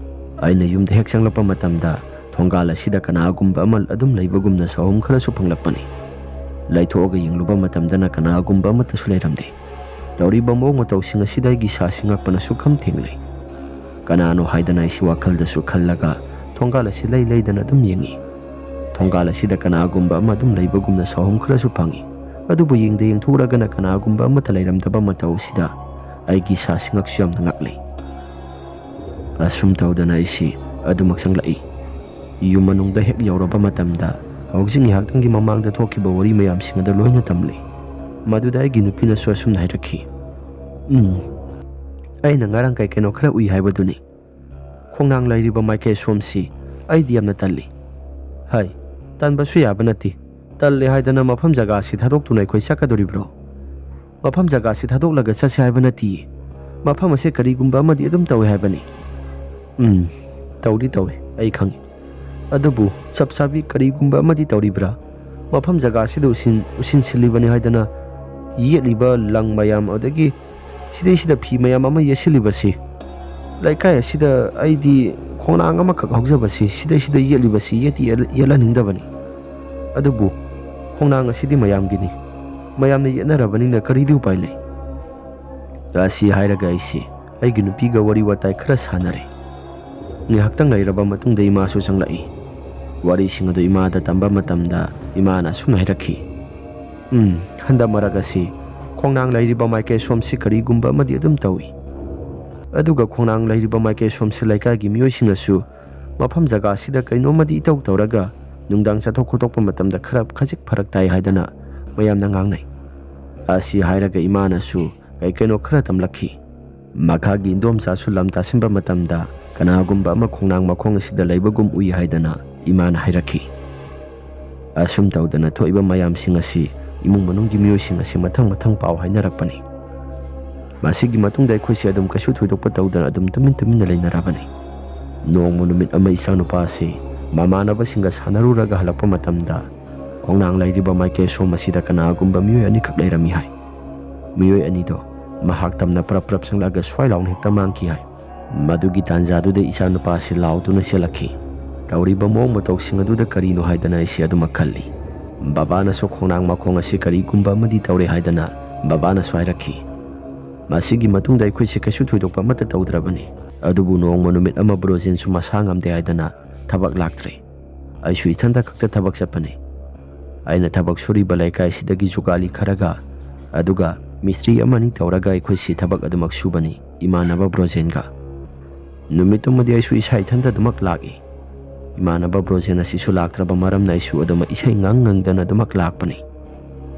ꯑꯩꯅ ꯌꯨꯝꯗ ꯍꯦꯛ ꯆꯪꯂꯛꯄ ꯃꯇꯝꯗ ꯊꯣꯡꯒꯥꯜ ꯑꯁꯤꯗ ꯀꯅꯥꯒꯨꯝꯕ ꯑꯃ ꯑꯗꯨꯝ ꯂꯩꯕꯒꯨꯝꯅ ꯁꯥꯍꯨꯝ ꯈꯔꯁꯨ ꯐꯪꯂꯛꯄꯅꯤ꯫ ꯂꯩꯊꯣꯛꯑꯒ ꯌꯦꯡꯂꯨꯕ ꯃꯇꯝꯗꯅ ꯀꯅꯥꯒꯨꯝꯕ ꯑꯃꯠꯇꯁꯨ ꯂꯩꯔꯝꯗꯦ꯫ ꯇꯧꯔꯤꯕ ꯃꯑꯣꯡ ꯃꯇꯧꯁꯤꯡ ꯑꯁꯤꯗ ꯑꯩꯒꯤ ꯏꯁꯥꯁꯤ ꯉꯛꯄꯅ ꯁꯨꯛꯈꯝ ꯊꯦꯡꯂꯦ꯫ ꯀꯅꯥꯅꯣ ꯍꯥꯏꯗꯅ ꯑꯩꯁꯤ ꯋꯥꯈꯜꯗꯁꯨ ꯈꯜꯂꯒ ꯊꯣꯡꯒꯥꯜ ꯑꯁꯤ ꯂꯩ ꯂꯩꯗꯅ ꯑꯗꯨꯝ ꯌꯦꯡꯉꯤ꯫ ꯊꯣꯡꯒꯥꯜ ꯑꯁꯤꯗ ꯀꯅꯥꯒꯨꯝꯕ ꯑꯃ ꯑꯗꯨꯝ ꯂꯩꯕꯒꯨꯝꯅ ꯁꯥꯍꯨꯝ ꯈꯔꯁꯨ ꯐꯪꯉꯤ꯫ ꯑꯗꯨꯕꯨ ꯌꯦꯡꯗ ꯌꯦꯡꯊꯣꯛꯎꯔꯒꯅ ꯀꯅꯥꯒꯨꯝꯕ ꯑꯃꯠꯇ ꯂꯩꯔꯝꯗꯕ ꯃꯇꯧ ꯑꯁꯤꯗ ꯑꯩꯒꯤ ꯏꯁꯥꯁꯤ ꯉꯛꯁꯨ ꯌꯥꯝꯅ ꯉꯛꯂꯤ꯫ ꯑꯁꯨꯝ ꯇꯧꯗꯅ ꯑꯩꯁꯤ ꯑꯗꯨꯃꯛ ꯆꯪꯂꯛꯏ꯫ ꯌꯨꯝ ꯃꯅꯨꯡꯗ ꯍꯦꯛ ꯌꯧꯔꯕ ꯃꯇꯝꯗ ꯍꯧꯖꯤꯛ ꯉꯥꯏꯍꯥꯛꯇꯪꯒꯤ ꯃꯃꯥꯡꯗ ꯊꯣꯛꯈꯤꯕ ꯋꯥꯔꯤ ꯃꯌꯥꯝꯁꯤꯡ ꯑꯗꯨ ꯂꯣꯏꯅ ꯇꯝꯂꯤ꯫ ꯃꯗꯨꯗ ꯑꯩꯒꯤ ꯅꯨꯄꯤꯅꯁꯨ ꯑꯁꯨꯝꯅ ꯍꯥꯏꯔꯛꯈꯤ, "ꯎꯝ, ꯑꯩꯅ ꯉꯔꯥꯡ ꯀꯩ ꯀꯩꯅꯣ ꯈꯔ ꯎꯏ ꯍꯥꯏꯕꯗꯨꯅꯤ꯫ ꯈꯣꯡꯅꯥꯡ ꯂꯩꯔꯤꯕ ꯃꯥꯏꯀꯩ ꯁꯣꯝꯁꯤ ꯑꯩꯗꯤ ꯌꯥꯝꯅ ꯇꯜꯂꯤ꯫" ꯍꯥꯏ, ꯇꯟꯕꯁꯨ ꯌꯥꯕ ꯅꯠꯇꯦ꯫ ꯇꯜꯂꯦ ꯍꯥꯏꯗꯅ ꯃꯐꯝ ꯖꯒꯥ ꯑꯁꯤ ꯊꯥꯗꯣꯛꯇꯨꯅ ꯑꯩꯈꯣꯏ ꯆꯠꯀꯗꯣꯔꯤꯕ꯭ꯔꯣ? ꯃꯐꯝ ꯖꯒꯥ ꯑꯁꯤ ꯊꯥꯗꯣꯛꯂꯒ ꯆꯠꯁꯦ ꯍꯥꯏꯕ ꯅꯠꯇꯤꯌꯦ꯫ ꯃꯐꯝ ꯑꯁꯤ ꯀꯔꯤꯒꯨꯝꯕ ꯑꯃꯗꯤ ꯑꯗꯨꯝ ꯇꯧꯏ ꯍꯥꯏꯕꯅꯤ꯫ ꯎꯝ, ꯇꯧꯗꯤ ꯇꯧꯏ, ꯑꯩ ꯈꯪꯏ꯫ ꯑꯗꯨꯕꯨ ꯆꯞ ꯆꯥꯕꯤ ꯀꯔꯤꯒꯨꯝꯕ ꯑꯃꯗꯤ ꯇꯧꯔꯤꯕ꯭ꯔꯥ? ꯃꯐꯝ ꯖꯒꯥ ꯑꯁꯤꯗ ꯎꯁꯤꯟ-, ꯎꯁꯤꯟꯁꯤꯜꯂꯤꯕꯅꯤ ꯍꯥꯏꯗꯅ ꯌꯦꯠꯂꯤꯕ ꯂꯪ ꯃꯌꯥꯝ, ꯑꯗꯒꯤ ꯁꯤꯗꯩꯁꯤꯗ ꯐꯤ ꯃꯌꯥꯝ ꯑꯃ ꯌꯦꯠꯁꯤꯜꯂꯤꯕꯁꯤ, ꯂꯩꯀꯥꯏ ꯑꯁꯤꯗ ꯑꯩꯗꯤ ꯈꯣꯡꯅꯥꯡ ꯑꯃꯈꯛ ꯍꯧꯖꯕꯁꯤ ꯁꯤꯗꯩꯁꯤꯗ ꯌꯦꯠꯂꯤꯕꯁꯤ ꯌꯦꯠꯇꯤ ꯌꯦꯠ-, ꯌꯦꯠꯍꯟꯅꯤꯡꯗꯕꯅꯤ꯫ ꯑꯗꯨꯕꯨ ꯈꯣꯡꯅꯥꯡ ꯑꯁꯤꯗꯤ ꯃꯌꯥꯝꯒꯤꯅꯤ꯫ ꯃꯌꯥꯝꯅ ꯌꯦꯠꯅꯔꯕꯅꯤꯅ ꯀꯔꯤꯗꯤ ꯎꯄꯥꯏ ꯂꯩ?" ꯑꯁꯤ ꯍꯥꯏꯔꯒ ꯑꯩꯁꯤ ꯑꯩꯒꯤ ꯅꯨꯄꯤꯒ ꯋꯥꯔꯤ ꯋꯥꯇꯥꯏ ꯈꯔ ꯁꯥꯟꯅꯔꯦ꯫ ꯉꯥꯏꯍꯥꯛꯇꯪ ꯂꯩꯔꯕ ꯃꯇꯨꯡꯗ ꯏꯃꯥꯁꯨ ꯆꯪꯂꯛꯏ꯫ ꯋꯥꯔꯤꯁꯤꯡ ꯑꯗꯨ ꯏꯃꯥꯗ ꯇꯝꯕ ꯃꯇꯝꯗ ꯏꯃꯥꯅ ꯑꯁꯨꯝꯅ ꯍꯥꯏꯔꯛꯈꯤ, "ꯎꯝ, ꯍꯟꯗꯛ ꯃꯔꯛ ꯑꯁꯤ ꯈꯣꯡꯅꯥꯡ ꯂꯩꯔꯤꯕ ꯃꯥꯏꯀꯩ ꯁꯣꯝꯁꯤ ꯀꯔꯤꯒꯨꯝꯕ ꯑꯃꯗꯤ ꯑꯗꯨꯝ ꯇꯧꯏ꯫ ꯑꯗꯨꯒ ꯈꯣꯡꯅꯥꯡ ꯂꯩꯔꯤꯕ ꯃꯥꯏꯀꯩ ꯁꯣꯝꯁꯤ ꯂꯩꯀꯥꯏꯒꯤ ꯃꯤꯑꯣꯏꯁꯤꯡꯅꯁꯨ ꯃꯐꯝ ꯖꯒꯥꯁꯤꯗ ꯀꯩꯅꯣꯝꯃꯗꯤ ꯏꯇꯧ ꯇꯧꯔꯒ ꯅꯨꯡꯗꯥꯡ ꯆꯠꯊꯣꯛ ꯈꯣꯠꯇꯣꯛꯄ ꯃꯇꯝꯗ ꯈꯔ ꯈꯖꯤꯛ ꯐꯔꯛ ꯇꯥꯏ ꯍꯥꯏꯗꯅ ꯃꯌꯥꯝꯅ ꯉꯥꯡꯅꯩ꯫ ꯑꯁꯤ ꯍꯥꯏꯔꯒ ꯏꯃꯥꯅꯁꯨ ꯀꯩ ꯀꯩꯅꯣ ꯈꯔ ꯇꯝꯂꯛꯈꯤ꯫ ꯃꯈꯥꯒꯤ ꯏꯟꯗꯣꯝꯆꯥꯁꯨ ꯂꯝ ꯇꯥꯁꯤꯟꯕ ꯃꯇꯝꯗ ꯀꯅꯥꯒꯨꯝꯕ ꯑꯃ ꯈꯣꯡꯅꯥꯡ ꯃꯈꯣꯡ ꯑꯁꯤꯗ ꯂꯩꯕꯒꯨꯝ ꯎꯏ ꯍꯥꯏꯗꯅ ꯏꯃꯥꯅ ꯍꯥꯏꯔꯛꯈꯤ꯫ ꯑꯁꯨꯝ ꯇꯧꯗꯅ ꯊꯣꯛꯏꯕ ꯃꯌꯥꯝꯁꯤꯡ ꯑꯁꯤ ꯏꯃꯨꯡ ꯃꯅꯨꯡꯒꯤ ꯃꯤꯑꯣꯏꯁꯤꯡ ꯑꯁꯤ ꯃꯊꯪ ꯃꯊꯪ ꯄꯥꯎ ꯍꯥꯏꯅꯔꯛꯄꯅꯤ꯫ ꯃꯁꯤꯒꯤ ꯃꯇꯨꯡꯗ ꯑꯩꯈꯣꯏꯁꯦ ꯑꯗꯨꯝ ꯀꯩꯁꯨ ꯊꯣꯏꯗꯣꯛꯄ ꯇꯧꯗꯅ ꯑꯗꯨꯝ ꯇꯨꯃꯤꯟ ꯇꯨꯃꯤꯟꯅ ꯂꯩꯅꯔꯕꯅꯤ꯫ ꯅꯣꯡꯃ ꯅꯨꯃꯤꯠ ꯑꯃ ꯏꯆꯥꯅꯨꯄꯥ ꯑꯁꯤ ꯃꯃꯥꯟꯅꯕꯁꯤꯡꯒ ꯁꯥꯟꯅꯔꯨꯔꯒ ꯍꯜꯂꯛꯄ ꯃꯇꯝꯗ ꯈꯣꯡꯅꯥꯡ ꯂꯩꯔꯤꯕ ꯃꯥꯏꯀꯩ ꯁꯣꯝ ꯑꯁꯤꯗ ꯀꯅꯥꯒꯨꯝꯕ ꯃꯤꯑꯣꯏ ꯑꯅꯤꯈꯛ ꯂꯩꯔꯝꯃꯤ ꯍꯥꯏ꯫ ꯃꯤꯑꯣꯏ ꯑꯅꯤꯗꯣ ꯃꯍꯥꯛ ꯇꯝꯅ ꯄ꯭ꯔꯞ ꯄ꯭ꯔꯞ ꯆꯪꯂꯛꯑꯒ ꯁ꯭ꯋꯥꯏ ꯂꯥꯎꯅ ꯍꯦꯛꯇ ꯃꯥꯡꯈꯤ ꯍꯥꯏ꯫ ꯃꯗꯨꯒꯤ ꯇꯥꯟꯖꯥꯗꯨꯗ ꯏꯆꯥꯅꯨꯄꯥ ꯑꯁꯤ ꯂꯥꯎꯗꯨꯅ ꯆꯦꯜꯂꯛꯈꯤ꯫ ꯇꯧꯔꯤꯕ ꯃꯑꯣꯡ ꯃꯇꯧꯁꯤꯡ ꯑꯗꯨꯗ ꯀꯔꯤꯅꯣ ꯍꯥꯏꯗꯅ ꯑꯩꯁꯤ ꯑꯗꯨꯃꯛ ꯈꯜꯂꯤ꯫ ꯕꯕꯥꯅꯁꯨ ꯈꯣꯡꯅꯥꯡ ꯃꯈꯣꯡ ꯑꯁꯤ ꯀꯔꯤꯒꯨꯝꯕ ꯑꯃꯗꯤ ꯇꯧꯔꯦ ꯍꯥꯏꯗꯅ ꯕꯕꯥꯅꯁꯨ ꯍꯥꯏꯔꯛꯈꯤ꯫ ꯃꯁꯤꯒꯤ ꯃꯇꯨꯡꯗ ꯑꯩꯈꯣꯏꯁꯦ ꯀꯩꯁꯨ ꯊꯣꯏꯗꯣꯛꯄ ꯑꯃꯠꯇ ꯇꯧꯗ꯭ꯔꯕꯅꯤ꯫ ꯑꯗꯨꯕꯨ ꯅꯣꯡꯃ ꯅꯨꯃꯤꯠ ꯑꯃ ꯕ꯭ꯔꯣꯖꯦꯟꯁꯨ ꯃꯁꯥ ꯉꯝꯗꯦ ꯍꯥꯏꯗꯅ ꯊꯕꯛ ꯂꯥꯛꯇ꯭ꯔꯦ꯫ ꯑꯩꯁꯨ ꯏꯊꯟꯇ ꯈꯛꯇ ꯊꯕꯛ ꯆꯠꯄꯅꯤ꯫ ꯑꯩꯅ ꯊꯕꯛ ꯁꯨꯔꯤꯕ ꯂꯩꯀꯥꯏꯁꯤꯗꯒꯤ ꯖꯨꯒꯥꯂꯤ ꯈꯔꯒ, ꯑꯗꯨꯒ ꯃꯤꯁꯇ꯭ꯔꯤ ꯑꯃꯅꯤ ꯇꯧꯔꯒ ꯑꯩꯈꯣꯏꯁꯤ ꯊꯕꯛ ꯑꯗꯨꯃꯛ ꯁꯨꯕꯅꯤ, ꯏꯃꯥꯟꯅꯕ ꯕ꯭ꯔꯣꯖꯦꯟꯒ꯫ ꯅꯨꯃꯤꯠꯇꯨꯃꯗꯤ ꯑꯩꯁꯨ ꯏꯁꯥ ꯏꯊꯟꯇ ꯑꯗꯨꯃꯛ ꯂꯥꯛꯏ꯫ ꯏꯃꯥꯟꯅꯕ ꯕ꯭ꯔꯣꯖꯦꯟ ꯑꯁꯤꯁꯨ ꯂꯥꯛꯇ꯭ꯔꯕ ꯃꯔꯝꯅ ꯑꯩꯁꯨ ꯑꯗꯨꯃꯛ ꯏꯁꯩ ꯉꯪ ꯉꯪꯗꯅ ꯑꯗꯨꯃꯛ ꯂꯥꯛꯄꯅꯤ꯫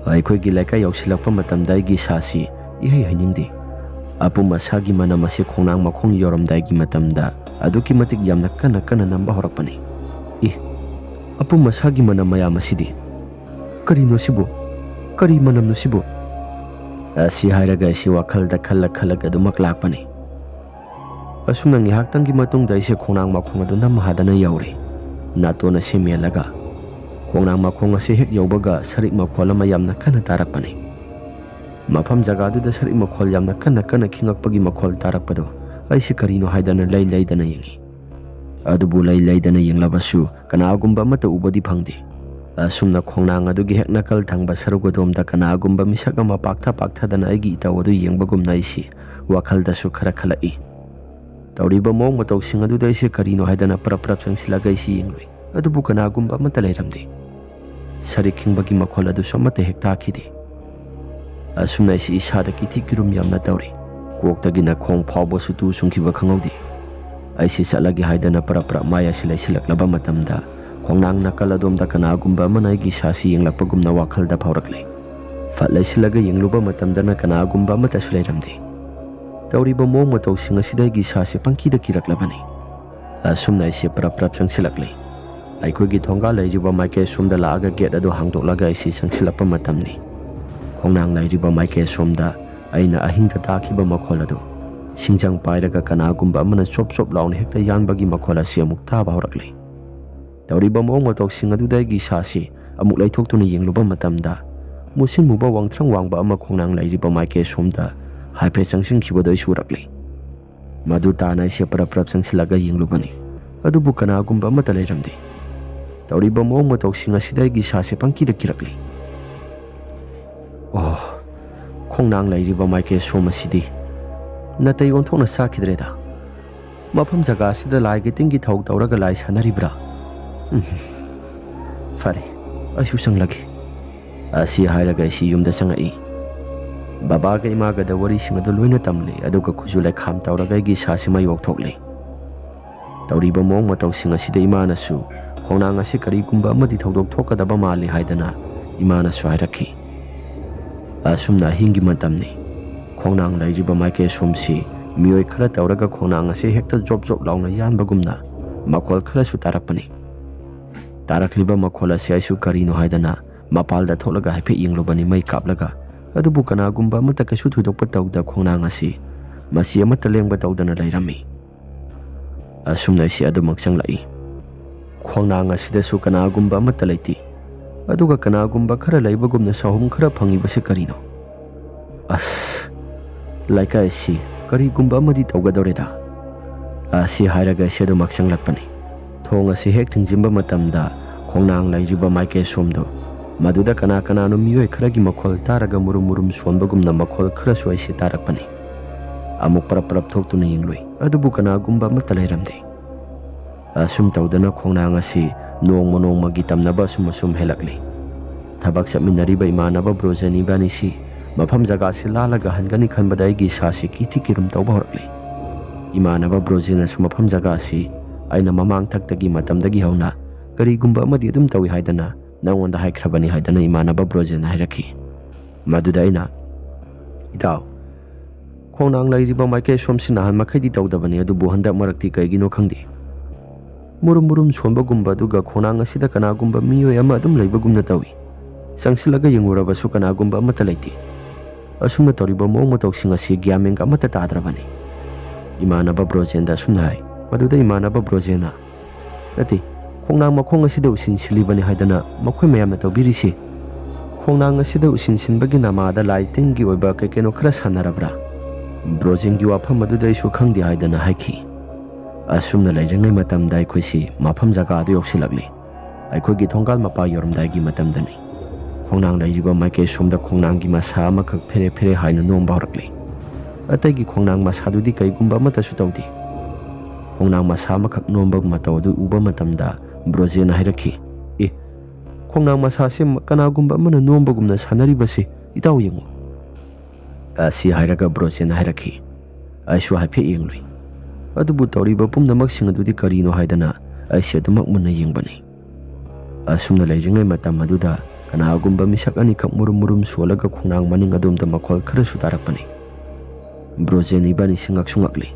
ꯑꯩꯈꯣꯏꯒꯤ ꯂꯩꯀꯥꯏ ꯌꯧꯁꯤꯜꯂꯛꯄ ꯃꯇꯝꯗ ꯑꯩꯒꯤ ꯏꯁꯥꯁꯤ ꯏꯍꯩ ꯍꯩꯅꯤꯡꯗꯦ꯫ ꯑꯄꯨꯝ ꯑꯁꯥꯒꯤ ꯃꯅꯝ ꯑꯁꯤ ꯈꯣꯡꯅꯥꯡ ꯃꯈꯣꯡ ꯌꯧꯔꯝꯗꯥꯏꯒꯤ ꯃꯇꯝꯗ ꯑꯗꯨꯛꯀꯤ ꯃꯇꯤꯛ ꯌꯥꯝꯅ ꯀꯟꯅ ꯀꯟꯅ ꯅꯝꯕ ꯍꯧꯔꯛꯄꯅꯤ꯫ ꯏ! ꯑꯄꯨꯝ ꯑꯁꯥꯒꯤ ꯃꯅꯝ ꯃꯌꯥꯝ ꯑꯁꯤꯗꯤ꯫ ꯀꯔꯤꯅꯣ ꯁꯤꯕꯨ? ꯀꯔꯤ ꯃꯅꯝꯅꯣ ꯁꯤꯕꯨ? ꯑꯁꯤ ꯍꯥꯏꯔꯒ ꯑꯩꯁꯤ ꯋꯥꯈꯜꯗ ꯈꯜꯂ ꯈꯜꯂꯒ ꯑꯗꯨꯃꯛ ꯂꯥꯛꯄꯅꯤ꯫ ꯑꯁꯨꯝꯅ ꯉꯥꯏꯍꯥꯛꯇꯪꯒꯤ ꯃꯇꯨꯡꯗ ꯑꯩꯁꯦ ꯈꯣꯡꯅꯥꯡ ꯃꯈꯣꯡ ꯑꯗꯨ ꯅꯝ ꯍꯥꯗꯅ ꯌꯧꯔꯦ꯫ ꯅꯥꯇꯣꯟ ꯑꯁꯤ ꯃꯦꯜꯂꯒ ꯈꯣꯡꯅꯥꯡ ꯃꯈꯣꯡ ꯑꯁꯤ ꯍꯦꯛ ꯌꯧꯕꯒ ꯁꯔꯤꯛ ꯃꯈꯣꯜ ꯑꯃ ꯌꯥꯝꯅ ꯀꯟꯅ ꯇꯥꯔꯛꯄꯅꯤ꯫ ꯃꯐꯝ ꯖꯒꯥꯗꯨꯗ ꯁꯔꯤꯛ ꯃꯈꯣꯜ ꯌꯥꯝꯅ ꯀꯟꯅ ꯀꯟꯅ ꯈꯤꯡꯉꯛꯄꯒꯤ ꯃꯈꯣꯜ ꯇꯥꯔꯛꯄꯗꯣ ꯑꯩꯁꯦ ꯀꯔꯤꯅꯣ ꯍꯥꯏꯗꯅ ꯂꯩ ꯂꯩꯗꯅ ꯌꯦꯡꯉꯤ꯫ ꯑꯗꯨꯕꯨ ꯂꯩ ꯂꯩꯗꯅ ꯌꯦꯡꯂꯕꯁꯨ ꯀꯅꯥꯒꯨꯝꯕ ꯑꯃꯠꯇ ꯎꯕꯗꯤ ꯐꯪꯗꯦ꯫ ꯑꯁꯨꯝꯅ ꯈꯣꯡꯅꯥꯡ ꯑꯗꯨꯒꯤ ꯍꯦꯛ ꯅꯥꯀꯜ ꯊꯪꯕ ꯁꯔꯨꯛ ꯑꯗꯣꯝꯗ ꯀꯅꯥꯒꯨꯝꯕ ꯃꯤꯁꯛ ꯑꯃ ꯄꯥꯛꯊ ꯄꯥꯛꯊꯗꯅ ꯑꯩꯒꯤ ꯏꯇꯧ ꯑꯗꯨ ꯌꯦꯡꯕꯒꯨꯝꯅ ꯑꯩꯁꯤ ꯋꯥꯈꯜꯗꯁꯨ ꯈꯔ ꯈꯜꯂꯛꯏ꯫ ꯇꯧꯔꯤꯕ ꯃꯑꯣꯡ ꯃꯇꯧꯁꯤꯡ ꯑꯗꯨꯗ ꯑꯩꯁꯦ ꯀꯔꯤꯅꯣ ꯍꯥꯏꯗꯅ ꯄ꯭ꯔꯞ ꯄ꯭ꯔꯞ ꯆꯪꯁꯤꯜꯂꯒ ꯑꯩꯁꯤ ꯌꯦꯡꯂꯨꯏ꯫ ꯑꯗꯨꯕꯨ ꯀꯅꯥꯒꯨꯝꯕ ꯑꯃꯠꯇ ꯂꯩꯔꯝꯗꯦ꯫ ꯁꯔꯤꯛ ꯈꯤꯡꯕꯒꯤ ꯃꯈꯣꯜ ꯑꯗꯨꯁꯨ ꯑꯃꯠꯇ ꯍꯦꯛ ꯇꯥꯈꯤꯗꯦ꯫ ꯑꯁꯨꯝꯅ ꯑꯩꯁꯤ ꯏꯁꯥꯗ ꯀꯤꯊꯤ ꯀꯤꯔꯨꯝ ꯌꯥꯝꯅ ꯇꯧꯔꯤ꯫ ꯀꯣꯛꯇꯒꯤꯅ ꯈꯣꯡ ꯐꯥꯎꯕꯁꯨ ꯇꯨ ꯆꯨꯡꯈꯤꯕ ꯈꯪꯍꯧꯗꯦ꯫ ꯑꯩꯁꯤ ꯆꯠꯂꯒꯦ ꯍꯥꯏꯗꯅ ꯄꯔꯞ ꯄꯔꯞ ꯃꯥꯏ ꯑꯁꯤ ꯂꯩꯁꯤꯜꯂꯛꯂꯕ ꯃꯇꯝꯗ, ꯈꯣꯡꯅꯥꯡ ꯅꯥꯀꯜ ꯑꯗꯣꯝꯗ ꯀꯅꯥꯒꯨꯝꯕ ꯑꯃꯅ ꯑꯩꯒꯤ ꯏꯁꯥꯁꯤ ꯌꯦꯡꯂꯛꯄꯒꯨꯝꯅ ꯋꯥꯈꯜꯗ ꯐꯥꯎꯔꯛꯂꯦ꯫ ꯐꯠ ꯂꯩꯁꯤꯜꯂꯒ ꯌꯦꯡꯂꯨꯕ ꯃꯇꯝꯗꯅ ꯀꯅꯥꯒꯨꯝꯕ ꯑꯃꯠꯇꯁꯨ ꯂꯩꯔꯝꯗꯦ꯫ ꯇꯧꯔꯤꯕ ꯃꯑꯣꯡ ꯃꯇꯧꯁꯤꯡ ꯑꯁꯤꯗ ꯑꯩꯒꯤ ꯏꯁꯥꯁꯤ ꯄꯪꯀꯤꯗ ꯀꯤꯔꯛꯂꯕꯅꯤ꯫ ꯑꯁꯨꯝꯅ ꯑꯩꯁꯦ ꯄꯔꯞ ꯄꯔꯞ ꯆꯪꯁꯤꯜꯂꯛꯂꯤ꯫ ꯑꯩꯈꯣꯏꯒꯤ ꯊꯣꯡꯒꯥꯜ ꯂꯩꯔꯤꯕ ꯃꯥꯏꯀꯩ ꯑꯁꯣꯝꯗ ꯂꯥꯛꯑꯒ ꯒꯦꯠ ꯑꯗꯨ ꯍꯥꯡꯗꯣꯛꯂꯒ ꯑꯩꯁꯤ ꯆꯪꯁꯤꯜꯂꯛꯄ ꯃꯇꯝꯅꯤ꯫ ꯈꯣꯡꯅꯥꯡ ꯂꯩꯔꯤꯕ ꯃꯥꯏꯀꯩ ꯑꯁꯣꯝꯗ ꯑꯩꯅ ꯑꯍꯤꯡꯗ ꯇꯥꯈꯤꯕ ꯃꯈꯣꯜ ꯑꯗꯨ, ꯁꯤꯡꯖꯪ ꯄꯥꯏꯔꯒ ꯀꯅꯥꯒꯨꯝꯕ ꯑꯃꯅ ꯆꯣꯞ ꯆꯣꯞ ꯂꯥꯎꯅ ꯍꯦꯛꯇ ꯌꯥꯟꯕꯒꯤ ꯃꯈꯣꯜ ꯑꯁꯤ ꯑꯃꯨꯛ ꯇꯥꯕ ꯍꯧꯔꯛꯂꯤ꯫ ꯇꯧꯔꯤꯕ ꯃꯑꯣꯡ ꯃꯇꯧꯁꯤꯡ ꯑꯗꯨꯗ ꯑꯩꯒꯤ ꯏꯁꯥꯁꯤ ꯑꯃꯨꯛ ꯂꯩꯊꯣꯛꯇꯨꯅ ꯌꯦꯡꯂꯨꯕ ꯃꯇꯝꯗ, ꯃꯨꯁꯤꯟ ꯃꯨꯕ ꯋꯥꯡꯊ꯭ꯔꯪ ꯋꯥꯡꯕ ꯑꯃ ꯈꯣꯡꯅꯥꯡ ꯂꯩꯔꯤꯕ ꯃꯥꯏꯀꯩ ꯑꯁꯣꯝꯗ ꯍꯥꯏꯐꯦꯠ ꯆꯪꯁꯤꯟꯈꯤꯕꯗꯨ ꯑꯩꯁꯨ ꯎꯔꯛꯂꯤ꯫ ꯃꯗꯨ ꯇꯥꯅ ꯑꯩꯁꯦ ꯄꯔꯞ ꯄꯔꯞ ꯆꯪꯁꯤꯜꯂꯒ ꯌꯦꯡꯂꯨꯕꯅꯤ, ꯑꯗꯨꯕꯨ ꯀꯅꯥꯒꯨꯝꯕ ꯑꯃꯠꯇ ꯂꯩꯔꯝꯗꯦ꯫ ꯇꯧꯔꯤꯕ ꯃꯑꯣꯡ ꯃꯇꯧꯁꯤꯡ ꯑꯁꯤꯗ ꯑꯩꯒꯤ ꯏꯁꯥꯁꯦ ꯄꯪꯀꯤꯗ ꯀꯤꯔꯛꯂꯤ꯫ ꯑꯣ, ꯈꯣꯡꯅꯥꯡ ꯂꯩꯔꯤꯕ ꯃꯥꯏꯀꯩ ꯑꯁꯣꯝ ꯑꯁꯤꯗꯤ ꯅꯥꯇꯩ ꯑꯣꯟꯊꯣꯛꯅ ꯆꯥꯈꯤꯗ꯭ꯔꯦꯗ꯫ ꯃꯐꯝ ꯖꯒꯥ ꯑꯁꯤꯗ ꯂꯥꯏꯒꯤ ꯇꯤꯟꯒꯤ ꯊꯧ ꯇꯧꯔꯒ ꯂꯥꯏ ꯁꯥꯟꯅꯔꯤꯕ꯭ꯔꯥ? ꯎꯝ, ꯐꯔꯦ, ꯑꯩꯁꯨ ꯆꯪꯂꯒꯦ꯫ ꯑꯁꯤ ꯍꯥꯏꯔꯒ ꯑꯩꯁꯤ ꯌꯨꯝꯗ ꯆꯪꯉꯛꯏ꯫ ꯕꯕꯥꯒ ꯏꯃꯥꯒꯗ ꯋꯥꯔꯤꯁꯤꯡ ꯑꯗꯨ ꯂꯣꯏꯅ ꯇꯝꯂꯤ, ꯑꯗꯨꯒ ꯈꯨꯖꯨ ꯂꯩꯈꯥꯝ ꯇꯧꯔꯒ ꯑꯩꯒꯤ ꯏꯁꯥꯁꯤ ꯃꯩ ꯑꯣꯛꯊꯣꯛꯂꯤ꯫ ꯇꯧꯔꯤꯕ ꯃꯑꯣꯡ ꯃꯇꯧꯁꯤꯡ ꯑꯁꯤꯗ ꯏꯃꯥꯅꯁꯨ ꯈꯣꯡꯅꯥꯡ ꯑꯁꯤ ꯀꯔꯤꯒꯨꯝꯕ ꯑꯃꯗꯤ ꯊꯧꯗꯣꯛ ꯊꯣꯛꯀꯗꯕ ꯃꯥꯜꯂꯤ ꯍꯥꯏꯗꯅ ꯏꯃꯥꯅꯁꯨ ꯍꯥꯏꯔꯛꯈꯤ꯫ ꯑꯁꯨꯝꯅ ꯑꯍꯤꯡꯒꯤ ꯃꯇꯝꯅꯤ꯫ ꯈꯣꯡꯅꯥꯡ ꯂꯩꯔꯤꯕ ꯃꯥꯏꯀꯩ ꯑꯁꯣꯝꯁꯤ ꯃꯤꯑꯣꯏ ꯈꯔ ꯇꯧꯔꯒ ꯈꯣꯡꯅꯥꯡ ꯑꯁꯤ ꯍꯦꯛꯇ ꯖꯣꯞ ꯖꯣꯞ ꯂꯥꯎꯅ ꯌꯥꯟꯕꯒꯨꯝꯅ ꯃꯈꯣꯜ ꯈꯔꯁꯨ ꯇꯥꯔꯛꯄꯅꯤ꯫ ꯇꯥꯔꯛꯂꯤꯕ ꯃꯈꯣꯜ ꯑꯁꯤ ꯑꯩꯁꯨ ꯀꯔꯤꯅꯣ ꯍꯥꯏꯗꯅ ꯃꯄꯥꯜꯗ ꯊꯣꯛꯂꯒ ꯍꯥꯏꯐꯦꯠ ꯌꯦꯡꯂꯨꯕꯅꯤ ꯃꯩ ꯀꯥꯞꯂꯒ, ꯑꯗꯨꯕꯨ ꯀꯅꯥꯒꯨꯝꯕ ꯑꯃꯠꯇ ꯀꯩꯁꯨ ꯊꯣꯏꯗꯣꯛꯄ ꯇꯧꯗ ꯈꯣꯡꯅꯥꯡ ꯑꯁꯤ ꯃꯆꯤ ꯑꯃꯠꯇ ꯂꯦꯡꯕ ꯇꯧꯗꯅ ꯂꯩꯔꯝꯃꯤ꯫ ꯑꯁꯨꯝꯅ ꯑꯩꯁꯤ ꯑꯗꯨꯃꯛ ꯆꯪꯂꯛꯏ꯫ ꯈꯣꯡꯅꯥꯡ ꯑꯁꯤꯗꯁꯨ ꯀꯅꯥꯒꯨꯝꯕ ꯑꯃꯠꯇ ꯂꯩꯇꯦ꯫ ꯑꯗꯨꯒ ꯀꯅꯥꯒꯨꯝꯕ ꯈꯔ ꯂꯩꯕꯒꯨꯝꯅ ꯁꯥꯍꯨꯝ ꯈꯔ ꯐꯪꯉꯤꯕꯁꯤ ꯀꯔꯤꯅꯣ? ꯑꯁ, ꯂꯩꯀꯥꯏ ꯑꯁꯤ ꯀꯔꯤꯒꯨꯝꯕ ꯑꯃꯗꯤ ꯇꯧꯒꯗꯧꯔꯦꯗ꯫ ꯑꯁꯤ ꯍꯥꯏꯔꯒ ꯑꯩꯁꯦ ꯑꯗꯨꯃꯛ ꯆꯪꯂꯛꯄꯅꯤ꯫ ꯊꯣꯡ ꯑꯁꯤ ꯍꯦꯛ ꯊꯤꯡꯖꯤꯟꯕ ꯃꯇꯝꯗ ꯈꯣꯡꯅꯥꯡ ꯂꯩꯔꯤꯕ ꯃꯥꯏꯀꯩ ꯑꯁꯣꯝꯗꯣ, ꯃꯗꯨꯗ ꯀꯅꯥ ꯀꯅꯥꯅꯣ ꯃꯤꯑꯣꯏ ꯈꯔꯒꯤ ꯃꯈꯣꯜ ꯇꯥꯔꯒ ꯃꯨꯔꯨꯝ ꯃꯨꯔꯨꯝ ꯁꯣꯟꯕꯒꯨꯝꯅ ꯃꯈꯣꯜ ꯈꯔꯁꯨ ꯑꯩꯁꯦ ꯇꯥꯔꯛꯄꯅꯤ꯫ ꯑꯃꯨꯛ ꯄꯔꯞ ꯄꯔꯞ ꯊꯣꯛꯇꯨꯅ ꯌꯦꯡꯂꯨꯏ, ꯑꯗꯨꯕꯨ ꯀꯅꯥꯒꯨꯝꯕ ꯑꯃꯠꯇ ꯂꯩꯔꯝꯗꯦ꯫ ꯑꯁꯨꯝ ꯇꯧꯗꯅ ꯈꯣꯡꯅꯥꯡ ꯑꯁꯤ ꯅꯣꯡꯃ ꯅꯣꯡꯃꯒꯤ ꯇꯝꯅꯕ ꯑꯁꯨꯝ ꯑꯁꯨꯝ ꯍꯦꯜꯂꯛꯂꯤ꯫ ꯊꯕꯛ ꯆꯠꯃꯤꯟꯅꯔꯤꯕ ꯏꯃꯥꯟꯅꯕ ꯕ꯭ꯔꯣꯖꯟ ꯏꯕꯥꯅꯤꯁꯤ ꯃꯐꯝ ꯖꯒꯥꯁꯤ ꯂꯥꯜꯂꯒ ꯍꯟꯒꯅꯤ ꯈꯟꯕꯗ ꯑꯩꯒꯤ ꯏꯁꯥꯁꯤ ꯀꯤꯊꯤ ꯀꯤꯔꯨꯝ ꯇꯧꯕ ꯍꯧꯔꯛꯂꯤ꯫ ꯏꯃꯥꯟꯅꯕ ꯕ꯭ꯔꯣꯖꯦꯟꯅꯁꯨ ꯃꯐꯝ ꯖꯒꯥꯁꯤ ꯑꯩꯅ ꯃꯃꯥꯡ ꯊꯛꯇꯒꯤ ꯃꯇꯝꯗꯒꯤ ꯍꯧꯅ ꯀꯔꯤꯒꯨꯝꯕ ꯑꯃꯗꯤ ꯑꯗꯨꯝ ꯇꯧꯏ ꯍꯥꯏꯗꯅ ꯅꯉꯣꯟꯗ ꯍꯥꯏꯈ꯭ꯔꯕꯅꯤ ꯍꯥꯏꯗꯅ ꯏꯃꯥꯟꯅꯕ ꯕ꯭ꯔꯣꯖꯦꯟꯅ ꯍꯥꯏꯔꯛꯈꯤ꯫ ꯃꯗꯨꯗ ꯑꯩꯅ, "ꯏꯇꯥꯎ, ꯈꯣꯡꯅꯥꯡ ꯂꯩꯔꯤꯕ ꯃꯥꯏꯀꯩ ꯁꯣꯝꯁꯤ ꯅꯍꯥꯟ ꯃꯈꯩꯗꯤ ꯇꯧꯗꯕꯅꯤ, ꯑꯗꯨꯕꯨ ꯍꯟꯗꯛ ꯃꯔꯛꯇꯤ ꯀꯩꯒꯤꯅꯣ ꯈꯪꯗꯦ, ꯃꯨꯔꯨꯝ ꯃꯨꯔꯨꯝ ꯁꯣꯟꯕꯒꯨꯝꯕ, ꯑꯗꯨꯒ ꯈꯣꯡꯅꯥꯡ ꯑꯁꯤꯗ ꯀꯅꯥꯒꯨꯝꯕ ꯃꯤꯑꯣꯏ ꯑꯃ ꯑꯗꯨꯝ ꯂꯩꯕꯒꯨꯝꯅ ꯇꯧꯏ꯫ ꯆꯪꯁꯤꯜꯂꯒ ꯌꯦꯡꯉꯨꯔꯕꯁꯨ ꯀꯅꯥꯒꯨꯝꯕ ꯑꯃꯠꯇ ꯂꯩꯇꯦ꯫ ꯑꯁꯨꯝꯅ ꯇꯧꯔꯤꯕ ꯃꯑꯣꯡ ꯃꯇꯧꯁꯤꯡ ꯑꯁꯤ ꯒ꯭ꯌꯥꯟ ꯃꯦꯟꯒ ꯑꯃꯠꯇ ꯇꯥꯗ꯭ꯔꯕꯅꯤ꯫" ꯏꯃꯥꯟꯅꯕ ꯕ꯭ꯔꯣꯖꯦꯟꯗ ꯑꯁꯨꯝꯅ ꯍꯥꯏ꯫ ꯃꯗꯨꯗ ꯏꯃꯥꯟꯅꯕ ꯕ꯭ꯔꯣꯖꯦꯟꯅ, "ꯅꯠꯇꯦ, ꯈꯣꯡꯅꯥꯡ ꯃꯈꯣꯡ ꯑꯁꯤꯗ ꯎꯁꯤꯟ ꯁꯤꯜꯂꯤꯕꯅꯤ ꯍꯥꯏꯗꯅ ꯃꯈꯣꯏ ꯃꯌꯥꯝꯅ ꯇꯧꯕꯤꯔꯤꯁꯤ? ꯈꯣꯡꯅꯥꯡ ꯑꯁꯤꯗ ꯎꯁꯤꯟ ꯁꯤꯟꯕꯒꯤ ꯅꯃꯥꯗ ꯂꯥꯏ ꯇꯤꯟꯒꯤ ꯑꯣꯏꯕ ꯀꯩ ꯀꯩꯅꯣ ꯈꯔ ꯁꯥꯟꯅꯔꯕ꯭ꯔꯥ?" ꯕ꯭ꯔꯣꯖꯦꯟꯒꯤ ꯋꯥꯐꯝ ꯑꯗꯨꯗ ꯑꯩꯁꯨ ꯈꯪꯗꯦ ꯍꯥꯏꯗꯅ ꯍꯥꯏꯈꯤ꯫ ꯑꯁꯨꯝꯅ ꯂꯩꯔꯤꯉꯩ ꯃꯇꯝꯗ ꯑꯩꯈꯣꯏꯁꯤ ꯃꯐꯝ ꯖꯒꯥ ꯑꯗꯨ ꯌꯧꯁꯤꯜꯂꯛꯂꯤ꯫ ꯑꯩꯈꯣꯏꯒꯤ ꯊꯣꯡꯒꯥꯜ ꯃꯄꯥ ꯌꯧꯔꯝꯗꯥꯏꯒꯤ ꯃꯇꯝꯗꯅꯤ꯫ ꯈꯣꯡꯅꯥꯡ ꯂꯩꯔꯤꯕ ꯃꯥꯏꯀꯩ ꯁꯣꯝꯗ ꯈꯣꯡꯅꯥꯡꯒꯤ ꯃꯁꯥ ꯑꯃꯈꯛ ꯐꯦꯔꯦ ꯐꯦꯔꯦ ꯍꯥꯏꯅ ꯅꯣꯝꯕ ꯍꯧꯔꯛꯂꯤ꯫ ꯑꯇꯩꯒꯤ ꯈꯣꯡꯅꯥꯡ ꯃꯁꯥꯗꯨꯗꯤ ꯀꯩꯒꯨꯝꯕ ꯑꯃꯠꯇꯁꯨ ꯇꯧꯗꯦ꯫ ꯈꯣꯡꯅꯥꯡ ꯃꯁꯥ ꯑꯃꯈꯛ ꯅꯣꯝꯕ ꯃꯇꯧ ꯑꯗꯨ ꯎꯕ ꯃꯇꯝꯗ ꯕ꯭ꯔꯣꯖꯦꯟꯅ ꯍꯥꯏꯔꯛꯈꯤ, "ꯑꯦ, ꯈꯣꯡꯅꯥꯡ ꯃꯁꯥꯁꯦ ꯀꯅꯥꯒꯨꯝꯕ ꯑꯃꯅ ꯅꯣꯝꯕꯒꯨꯝꯅ ꯁꯥꯟꯅꯔꯤꯕꯁꯦ ꯏꯇꯥꯎ ꯌꯦꯡꯉꯨ꯫" ꯑꯁꯤ ꯍꯥꯏꯔꯒ ꯕ꯭ꯔꯣꯖꯦꯟꯅ ꯍꯥꯏꯔꯛꯈꯤ꯫ ꯑꯩꯁꯨ ꯍꯥꯏꯐꯦꯠ ꯌꯦꯡꯂꯨꯏ꯫ ꯑꯗꯨꯕꯨ ꯇꯧꯔꯤꯕ ꯄꯨꯝꯅꯃꯛꯁꯤꯡ ꯑꯗꯨꯗꯤ ꯀꯔꯤꯅꯣ ꯍꯥꯏꯗꯅ ꯑꯩꯁꯦ ꯑꯗꯨꯃꯛ ꯃꯨꯟꯅ ꯌꯦꯡꯕꯅꯤ꯫ ꯑꯁꯨꯝꯅ ꯂꯩꯔꯤꯉꯩ ꯃꯇꯝ ꯑꯗꯨꯗ ꯀꯅꯥꯒꯨꯝꯕ ꯃꯤꯁꯛ ꯑꯅꯤꯈꯛ ꯃꯨꯔꯨꯝ ꯃꯨꯔꯨꯝ ꯁꯣꯜꯂꯒ ꯈꯣꯡꯅꯥꯡ ꯃꯅꯤꯡ ꯑꯗꯣꯝꯗ ꯃꯈꯣꯜ ꯈꯔꯁꯨ ꯇꯥꯔꯛꯄꯅꯤ꯫ ꯕ꯭ꯔꯣꯖꯦꯟ ꯏꯕꯥꯅꯤꯁꯤ ꯉꯛꯁꯨ ꯉꯛꯂꯤ꯫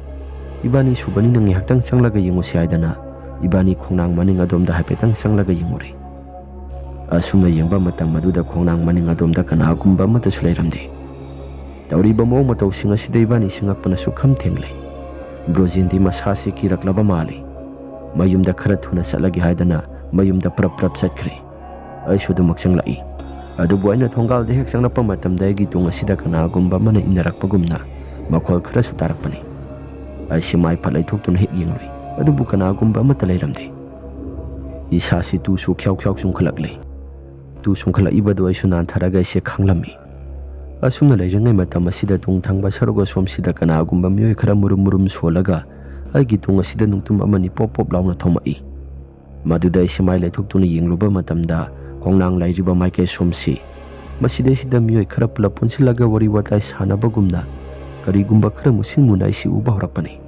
ꯏꯕꯥꯅꯤ ꯁꯨꯕꯅꯤꯅ ꯉꯥꯏꯍꯥꯛꯇꯪ ꯆꯪꯂꯒ ꯌꯦꯡꯉꯨꯁꯤ ꯍꯥꯏꯗꯅ ꯏꯕꯥꯅꯤ ꯈꯣꯡꯅꯥꯡ ꯃꯅꯤꯡ ꯑꯗꯣꯝꯗ ꯍꯥꯏꯐꯦꯠꯇꯪ ꯆꯪꯂꯒ ꯌꯦꯡꯉꯨꯔꯦ꯫ ꯑꯁꯨꯝꯅ ꯌꯦꯡꯕ ꯃꯇꯝ ꯑꯗꯨꯗ ꯈꯣꯡꯅꯥꯡ ꯃꯅꯤꯡ ꯑꯗꯣꯝꯗ ꯀꯅꯥꯒꯨꯝꯕ ꯑꯃꯠꯇꯁꯨ ꯂꯩꯔꯝꯗꯦ꯫ ꯇꯧꯔꯤꯕ ꯃꯑꯣꯡ ꯃꯇꯧꯁꯤꯡ ꯑꯁꯤꯗ ꯏꯕꯥꯅꯤꯁꯤ ꯉꯛꯄꯅ ꯁꯨꯛꯈꯝ ꯊꯦꯡꯂꯦ꯫ ꯕ꯭ꯔꯣꯖꯦꯟꯗꯤ ꯃꯁꯥꯁꯤ ꯀꯤꯔꯛꯂꯕ ꯃꯥꯜꯂꯤ꯫ ꯃꯌꯨꯝꯗ ꯈꯔ ꯊꯨꯅ ꯆꯠꯂꯒꯦ ꯍꯥꯏꯗꯅ ꯃꯌꯨꯝꯗ ꯄ꯭ꯔꯞ ꯄ꯭ꯔꯞ ꯆꯠꯈ꯭ꯔꯦ꯫ ꯑꯩꯁꯨ ꯑꯗꯨꯃꯛ ꯆꯪꯂꯛꯏ꯫ ꯑꯗꯨꯕꯨ ꯑꯩꯅ ꯊꯣꯡꯒꯥꯜꯗ ꯍꯦꯛ ꯆꯪꯂꯛꯄ ꯃꯇꯝꯗ ꯑꯩꯒꯤ ꯇꯨꯡ ꯑꯁꯤꯗ ꯀꯅꯥꯒꯨꯝꯕ ꯑꯃꯅ ꯏꯟꯅꯔꯛꯄꯒꯨꯝꯅ ꯃꯈꯣꯜ ꯈꯔꯁꯨ ꯇꯥꯔꯛꯄꯅꯤ꯫ ꯑꯩꯁꯤ ꯃꯥꯏ ꯐꯠ ꯂꯩꯊꯣꯛꯇꯨꯅ ꯍꯦꯛ ꯌꯦꯡꯂꯨꯏ, ꯑꯗꯨꯕꯨ ꯀꯅꯥꯒꯨꯝꯕ ꯑꯃꯠꯇ ꯂꯩꯔꯝꯗꯦ꯫ ꯏꯁꯥꯁꯤ ꯇꯨꯁꯨ ꯈ꯭ꯌꯥꯎ ꯈ꯭ꯌꯥꯎ ꯆꯨꯡꯈꯠꯂꯛꯂꯦ꯫ ꯇꯨ ꯆꯨꯡꯈꯠꯂꯛꯏꯕꯗꯨ ꯑꯩꯁꯨ ꯅꯥꯟꯊꯔꯒ ꯑꯩꯁꯦ ꯈꯥꯡꯂꯝꯃꯤ꯫ ꯑꯁꯨꯝꯅ ꯂꯩꯔꯤꯉꯩ ꯃꯇꯝ ꯑꯁꯤꯗ ꯇꯨꯡ ꯊꯪꯕ ꯁꯔꯨꯛ ꯑꯁꯣꯝꯁꯤꯗ ꯀꯅꯥꯒꯨꯝꯕ ꯃꯤꯑꯣꯏ ꯈꯔ ꯃꯨꯔꯨꯝ ꯃꯨꯔꯨꯝ ꯁꯣꯜꯂꯒ ꯑꯩꯒꯤ ꯇꯨꯡ ꯑꯁꯤꯗ ꯅꯨꯡꯇꯨꯝ ꯑꯃꯅꯤ ꯄꯣꯞ ꯄꯣꯞ ꯂꯥꯎꯅ ꯊꯣꯝꯃꯛꯏ꯫ ꯃꯗꯨꯗ ꯑꯩꯁꯦ ꯃꯥꯏ ꯂꯩꯊꯣꯛꯇꯨꯅ ꯌꯦꯡꯂꯨꯕ ꯃꯇꯝꯗ ꯈꯣꯡꯅꯥꯡ ꯂꯩꯔꯤꯕ ꯃꯥꯏꯀꯩ ꯁꯣꯝꯁꯤ ꯃꯁꯤꯗꯩꯁꯤꯗ ꯃꯤꯑꯣꯏ ꯈꯔ ꯄꯨꯂꯞ ꯄꯨꯟꯁꯤꯜꯂꯒ ꯋꯥꯔꯤ ꯋꯥꯇꯥꯏ ꯁꯥꯟꯅꯕꯒꯨꯝꯅ ꯀꯔꯤꯒꯨꯝꯕ ꯈꯔ ꯃꯨꯁꯤꯟ ꯃꯨꯅ ꯑꯩꯁꯤ ꯎꯕ ꯍꯧꯔꯛꯄꯅꯤ꯫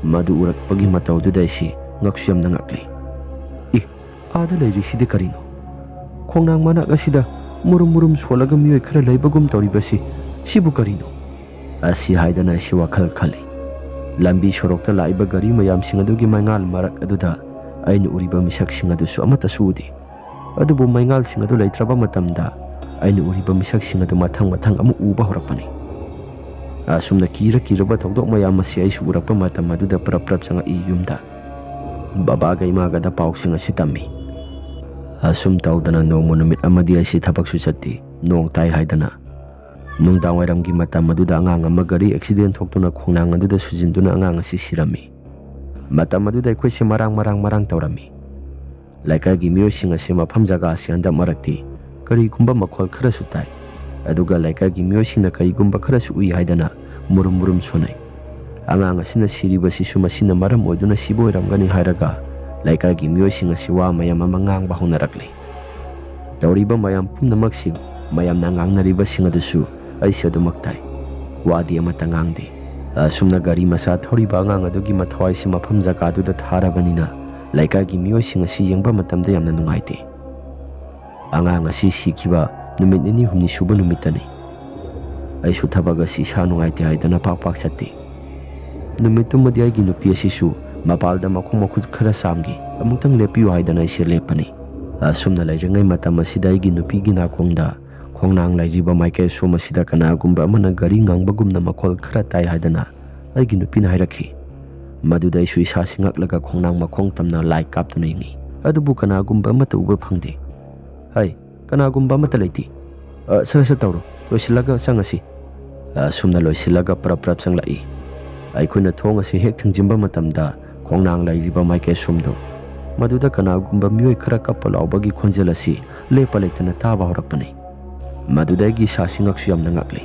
ꯃꯗꯨ ꯎꯔꯛꯄꯒꯤ ꯃꯇꯧꯗꯨꯗ ꯑꯩꯁꯤ ꯉꯛꯁꯨ ꯌꯥꯝꯅ ꯉꯛꯂꯤ꯫ "ꯏ, ꯑꯥꯗ ꯂꯩꯔꯤꯁꯤꯗꯤ ꯀꯔꯤꯅꯣ? ꯈꯣꯡꯅꯥꯡ ꯃꯅꯥꯛ ꯑꯁꯤꯗ ꯃꯨꯔꯨꯝ ꯃꯨꯔꯨꯝ ꯁꯣꯜꯂꯒ ꯃꯤꯑꯣꯏ ꯈꯔ ꯂꯩꯕꯒꯨꯝ ꯇꯧꯔꯤꯕꯁꯤ, ꯁꯤꯕꯨ ꯀꯔꯤꯅꯣ?" ꯑꯁꯤ ꯍꯥꯏꯗꯅ ꯑꯩꯁꯤ ꯋꯥꯈꯜ ꯈꯜꯂꯤ꯫ ꯂꯝꯕꯤ ꯁꯣꯔꯣꯛꯇ ꯂꯥꯛꯏꯕ ꯒꯥꯔꯤ ꯃꯌꯥꯝꯁꯤꯡ ꯑꯗꯨꯒꯤ ꯃꯩꯉꯥꯜ ꯃꯔꯛ ꯑꯗꯨꯗ ꯑꯩꯅ ꯎꯔꯤꯕ ꯃꯤꯁꯛꯁꯤꯡ ꯑꯗꯨꯁꯨ ꯑꯃꯠꯇꯁꯨ ꯎꯗꯦ꯫ ꯑꯗꯨꯕꯨ ꯃꯩꯉꯥꯜꯁꯤꯡ ꯑꯗꯨ ꯂꯩꯇ꯭ꯔꯕ ꯃꯇꯝꯗ ꯑꯩꯅ ꯎꯔꯤꯕ ꯃꯤꯁꯛꯁꯤꯡ ꯑꯗꯨ ꯃꯊꯪ ꯃꯊꯪ ꯑꯃꯨꯛ ꯎꯕ ꯍꯧꯔꯛꯄꯅꯤ꯫ ꯑꯁꯨꯝꯅ ꯀꯤꯔ ꯀꯤꯔꯕ ꯊꯧꯗꯣꯛ ꯃꯌꯥꯝ ꯑꯁꯤ ꯑꯩꯁꯨ ꯎꯔꯛꯄ ꯃꯇꯝ ꯑꯗꯨꯗ ꯄ꯭ꯔꯞ ꯄ꯭ꯔꯞ ꯆꯪꯉꯛꯏ ꯌꯨꯝꯗ꯫ ꯕꯕꯥꯒ ꯏꯃꯥꯒꯗ ꯄꯥꯎꯁꯤꯡ ꯑꯁꯤ ꯇꯝꯃꯤ꯫ ꯑꯁꯨꯝ ꯇꯧꯗꯅ ꯅꯣꯡꯃ ꯅꯨꯃꯤꯠ ꯑꯃꯗꯤ ꯑꯩꯁꯤ ꯊꯕꯛꯁꯨ ꯆꯠꯇꯦ, ꯅꯣꯡ ꯇꯥꯏ ꯍꯥꯏꯗꯅ꯫ ꯅꯨꯡꯗꯥꯡ ꯋꯥꯏꯔꯝꯒꯤ ꯃꯇꯝ ꯑꯗꯨꯗ ꯑꯉꯥꯡ ꯑꯃ ꯒꯥꯔꯤ ꯑꯦꯛꯁꯤꯗꯦꯟ ꯊꯣꯛꯇꯨꯅ ꯈꯣꯡꯅꯥꯡ ꯑꯗꯨꯗ ꯁꯨꯖꯤꯟꯗꯨꯅ ꯑꯉꯥꯡ ꯑꯁꯤ ꯁꯤꯔꯝꯃꯤ꯫ ꯃꯇꯝ ꯑꯗꯨꯗ ꯑꯩꯈꯣꯏꯁꯦ ꯃꯔꯥꯡ ꯃꯔꯥꯡ ꯃꯔꯥꯡ ꯇꯧꯔꯝꯃꯤ꯫ ꯂꯩꯀꯥꯏꯒꯤ ꯃꯤꯑꯣꯏꯁꯤꯡ ꯑꯁꯤ ꯃꯐꯝ ꯖꯒꯥ ꯑꯁꯤ ꯍꯟꯗꯛ ꯃꯔꯛꯇꯤ ꯀꯔꯤꯒꯨꯝꯕ ꯃꯈꯣꯜ ꯈꯔꯁꯨ ꯇꯥꯏ, ꯑꯗꯨꯒ ꯂꯩꯀꯥꯏꯒꯤ ꯃꯤꯑꯣꯏꯁꯤꯡꯅ ꯀꯔꯤꯒꯨꯝꯕ ꯈꯔꯁꯨ ꯎꯏ ꯍꯥꯏꯗꯅ ꯃꯨꯔꯨꯝ ꯃꯨꯔꯨꯝ ꯁꯣꯟꯅꯩ꯫ ꯑꯉꯥꯡ ꯑꯁꯤꯅ ꯁꯤꯔꯤꯕꯁꯤꯁꯨ ꯃꯁꯤꯅ ꯃꯔꯝ ꯑꯣꯏꯗꯨꯅ ꯁꯤꯕ ꯑꯣꯏꯔꯝꯒꯅꯤ ꯍꯥꯏꯔꯒ ꯂꯩꯀꯥꯏꯒꯤ ꯃꯤꯑꯣꯏꯁꯤꯡ ꯑꯁꯤ ꯋꯥ ꯃꯌꯥꯝ ꯑꯃ ꯉꯥꯡꯕ ꯍꯧꯅꯔꯛꯂꯤ꯫ ꯇꯧꯔꯤꯕ ꯃꯌꯥꯝ ꯄꯨꯝꯅꯃꯛꯁꯤ, ꯃꯌꯥꯝꯅ ꯉꯥꯡꯅꯔꯤꯕꯁꯤꯡ ꯑꯗꯨꯁꯨ ꯑꯩꯁꯨ ꯑꯗꯨꯃꯛ ꯇꯥꯏ꯫ ꯋꯥꯗꯤ ꯑꯃꯠꯇ ꯉꯥꯡꯗꯦ꯫ ꯑꯁꯨꯝꯅ ꯒꯥꯔꯤ ꯃꯆꯥ ꯊꯧꯔꯤꯕ ꯑꯉꯥꯡ ꯑꯗꯨꯒꯤ ꯃꯊꯋꯥꯏꯁꯤ ꯃꯐꯝ ꯖꯒꯥꯗꯨꯗ ꯊꯥꯔꯕꯅꯤꯅ ꯂꯩꯀꯥꯏꯒꯤ ꯃꯤꯑꯣꯏꯁꯤꯡ ꯑꯁꯤ ꯌꯦꯡꯕ ꯃꯇꯝꯗ ꯌꯥꯝꯅ ꯅꯨꯡꯉꯥꯏꯇꯦ꯫ ꯑꯉꯥꯡ ꯑꯁꯤ ꯁꯤꯈꯤꯕ ꯅꯨꯃꯤꯠ ꯅꯤꯅꯤ ꯍꯨꯝꯅꯤ ꯁꯨꯕ ꯅꯨꯃꯤꯠꯇꯅꯤ꯫ ꯑꯩꯁꯨ ꯊꯕꯛ ꯑꯁꯤ ꯏꯁꯥ ꯅꯨꯡꯉꯥꯏꯇꯦ ꯍꯥꯏꯗꯅ ꯄꯥꯛ ꯄꯥꯛ ꯆꯠꯇꯦ꯫ ꯅꯨꯃꯤꯠꯇꯨꯃꯗꯤ ꯑꯩꯒꯤ ꯅꯨꯄꯤ ꯑꯁꯤꯁꯨ ꯃꯄꯥꯜꯗ ꯃꯈꯣꯡ ꯃꯈꯨꯠ ꯈꯔ ꯆꯥꯝꯒꯦ, ꯑꯃꯨꯛꯇꯪ ꯂꯦꯞꯄꯤꯌꯨ ꯍꯥꯏꯗꯅ ꯑꯩꯁꯦ ꯂꯦꯞꯄꯅꯤ꯫ ꯑꯁꯨꯝꯅ ꯂꯩꯔꯤꯉꯩ ꯃꯇꯝ ꯑꯁꯤꯗ ꯑꯩꯒꯤ ꯅꯨꯄꯤꯒꯤ ꯅꯥꯀꯣꯡꯗ ꯈꯣꯡꯅꯥꯡ ꯂꯩꯔꯤꯕ ꯃꯥꯏꯀꯩ ꯑꯁꯣꯝ ꯑꯁꯤꯗ ꯀꯅꯥꯒꯨꯝꯕ ꯑꯃꯅ ꯒꯥꯔꯤ ꯉꯪꯕꯒꯨꯝꯅ ꯃꯈꯣꯜ ꯈꯔ ꯇꯥꯏ ꯍꯥꯏꯗꯅ ꯑꯩꯒꯤ ꯅꯨꯄꯤꯅ ꯍꯥꯏꯔꯛꯈꯤ꯫ ꯃꯗꯨꯗ ꯑꯩꯁꯨ ꯏꯁꯥꯁꯤ ꯉꯛꯂꯒ ꯈꯣꯡꯅꯥꯡ ꯃꯈꯣꯡ ꯇꯝꯅ ꯂꯥꯏ ꯀꯥꯞꯇꯨꯅ ꯌꯦꯡꯉꯤ꯫ ꯑꯗꯨꯕꯨ ꯀꯅꯥꯒꯨꯝꯕ ꯑꯃꯠꯇ ꯎꯕ ꯐꯪꯗꯦ꯫ "ꯍꯩ, ꯀꯅꯥꯒꯨꯝꯕ ꯑꯃꯠꯇ ꯂꯩꯇꯦ꯫ ꯑ, ꯁꯠ ꯁꯠ ꯇꯧꯔꯣ, ꯂꯣꯏꯁꯤꯜꯂꯒ ꯆꯪꯉꯁꯤ꯫" ꯑꯁꯨꯝꯅ ꯂꯣꯏꯁꯤꯜꯂꯒ ꯄ꯭ꯔꯞ ꯄ꯭ꯔꯞ ꯆꯪꯂꯛꯏ꯫ ꯑꯩꯈꯣꯏꯅ ꯊꯣꯡ ꯑꯁꯤ ꯍꯦꯛ ꯊꯤꯡꯖꯤꯟꯕ ꯃꯇꯝꯗ ꯈꯣꯡꯅꯥꯡ ꯂꯩꯔꯤꯕ ꯃꯥꯏꯀꯩ ꯑꯁꯣꯝꯗꯨ, ꯃꯗꯨꯗ ꯀꯅꯥꯒꯨꯝꯕ ꯃꯤꯑꯣꯏ ꯈꯔ ꯀꯞꯄ ꯂꯥꯎꯕꯒꯤ ꯈꯣꯟꯖꯦꯜ ꯑꯁꯤ ꯂꯦꯞꯄ ꯂꯩꯇꯅ ꯇꯥꯕ ꯍꯧꯔꯛꯄꯅꯤ꯫ ꯃꯗꯨꯗ ꯑꯩꯒꯤ ꯏꯁꯥꯁꯤ ꯉꯛꯁꯨ ꯌꯥꯝꯅ ꯉꯛꯂꯤ꯫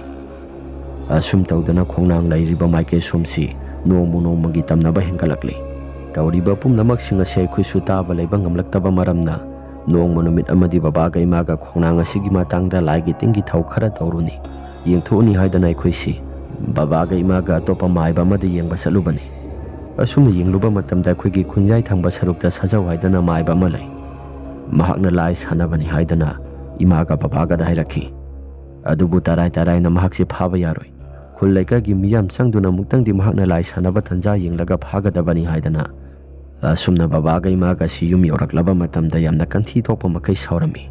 ꯑꯁꯨꯝ ꯇꯧꯗꯅ ꯈꯣꯡꯅꯥꯡ ꯂꯩꯔꯤꯕ ꯃꯥꯏꯀꯩ ꯑꯁꯣꯝꯁꯤ ꯅꯣꯡꯃ ꯅꯣꯡꯃꯒꯤ ꯇꯝꯅꯕ ꯍꯦꯟꯒꯠꯂꯛꯂꯤ꯫ ꯇꯧꯔꯤꯕ ꯄꯨꯝꯅꯃꯛꯁꯤꯡ ꯑꯁꯤ ꯑꯩꯈꯣꯏꯁꯨ ꯇꯥꯕ ꯂꯩꯕ ꯉꯝꯂꯛꯇꯕ ꯃꯔꯝꯅ ꯅꯣꯡꯃ ꯅꯨꯃꯤꯠ ꯑꯃꯗꯤ ꯕꯕꯥꯒ ꯏꯃꯥꯒ ꯈꯣꯡꯅꯥꯡ ꯑꯁꯤꯒꯤ ꯃꯇꯥꯡꯗ ꯂꯥꯏꯒꯤ ꯇꯤꯟꯒꯤ ꯊꯧ ꯈꯔ ꯇꯧꯔꯨꯅꯤ, ꯌꯦꯡꯊꯣꯛꯎꯅꯤ ꯍꯥꯏꯗꯅ ꯑꯩꯈꯣꯏꯁꯤ ꯕꯕꯥꯒ ꯏꯃꯥꯒ ꯑꯇꯣꯞꯄ ꯃꯥꯏꯕ ꯑꯃꯗ ꯌꯦꯡꯕ ꯆꯠꯂꯨꯕꯅꯤ꯫ ꯑꯁꯨꯝꯅ ꯌꯦꯡꯂꯨꯕ ꯃꯇꯝꯗ ꯑꯩꯈꯣꯏꯒꯤ ꯈꯨꯟꯌꯥꯏ ꯊꯪꯕ ꯁꯔꯨꯛꯇ ꯁꯥꯖꯧ ꯍꯥꯏꯗꯅ ꯃꯥꯏꯕ ꯑꯃ ꯂꯩ꯫ ꯃꯍꯥꯛꯅ ꯂꯥꯏ ꯁꯥꯟꯅꯕꯅꯤ ꯍꯥꯏꯗꯅ ꯏꯃꯥꯒ ꯕꯕꯥꯒꯗ ꯍꯥꯏꯔꯛꯈꯤ꯫ ꯑꯗꯨꯕꯨ ꯇꯔꯥꯏ ꯇꯔꯥꯏꯅ ꯃꯍꯥꯛꯁꯦ ꯐꯥꯕ ꯌꯥꯔꯣꯏ꯫ ꯈꯨꯜ ꯂꯩꯀꯥꯏꯒꯤ ꯃꯤꯌꯥꯝ ꯆꯪꯗꯨꯅ ꯑꯃꯨꯛꯇꯪꯗꯤ ꯃꯍꯥꯛꯅ ꯂꯥꯏ ꯁꯥꯟꯅꯕ ꯇꯟꯖꯥ ꯌꯦꯡꯂꯒ ꯐꯥꯒꯗꯕꯅꯤ ꯍꯥꯏꯗꯅ ꯑꯁꯨꯝꯅ ꯕꯕꯥꯒ ꯏꯃꯥꯒꯁꯤ ꯌꯨꯝ ꯌꯧꯔꯛꯂꯕ ꯃꯇꯝꯗ ꯌꯥꯝꯅ ꯀꯟꯊꯤ ꯊꯣꯛꯄ ꯃꯈꯩ ꯁꯥꯎꯔꯝꯃꯤ꯫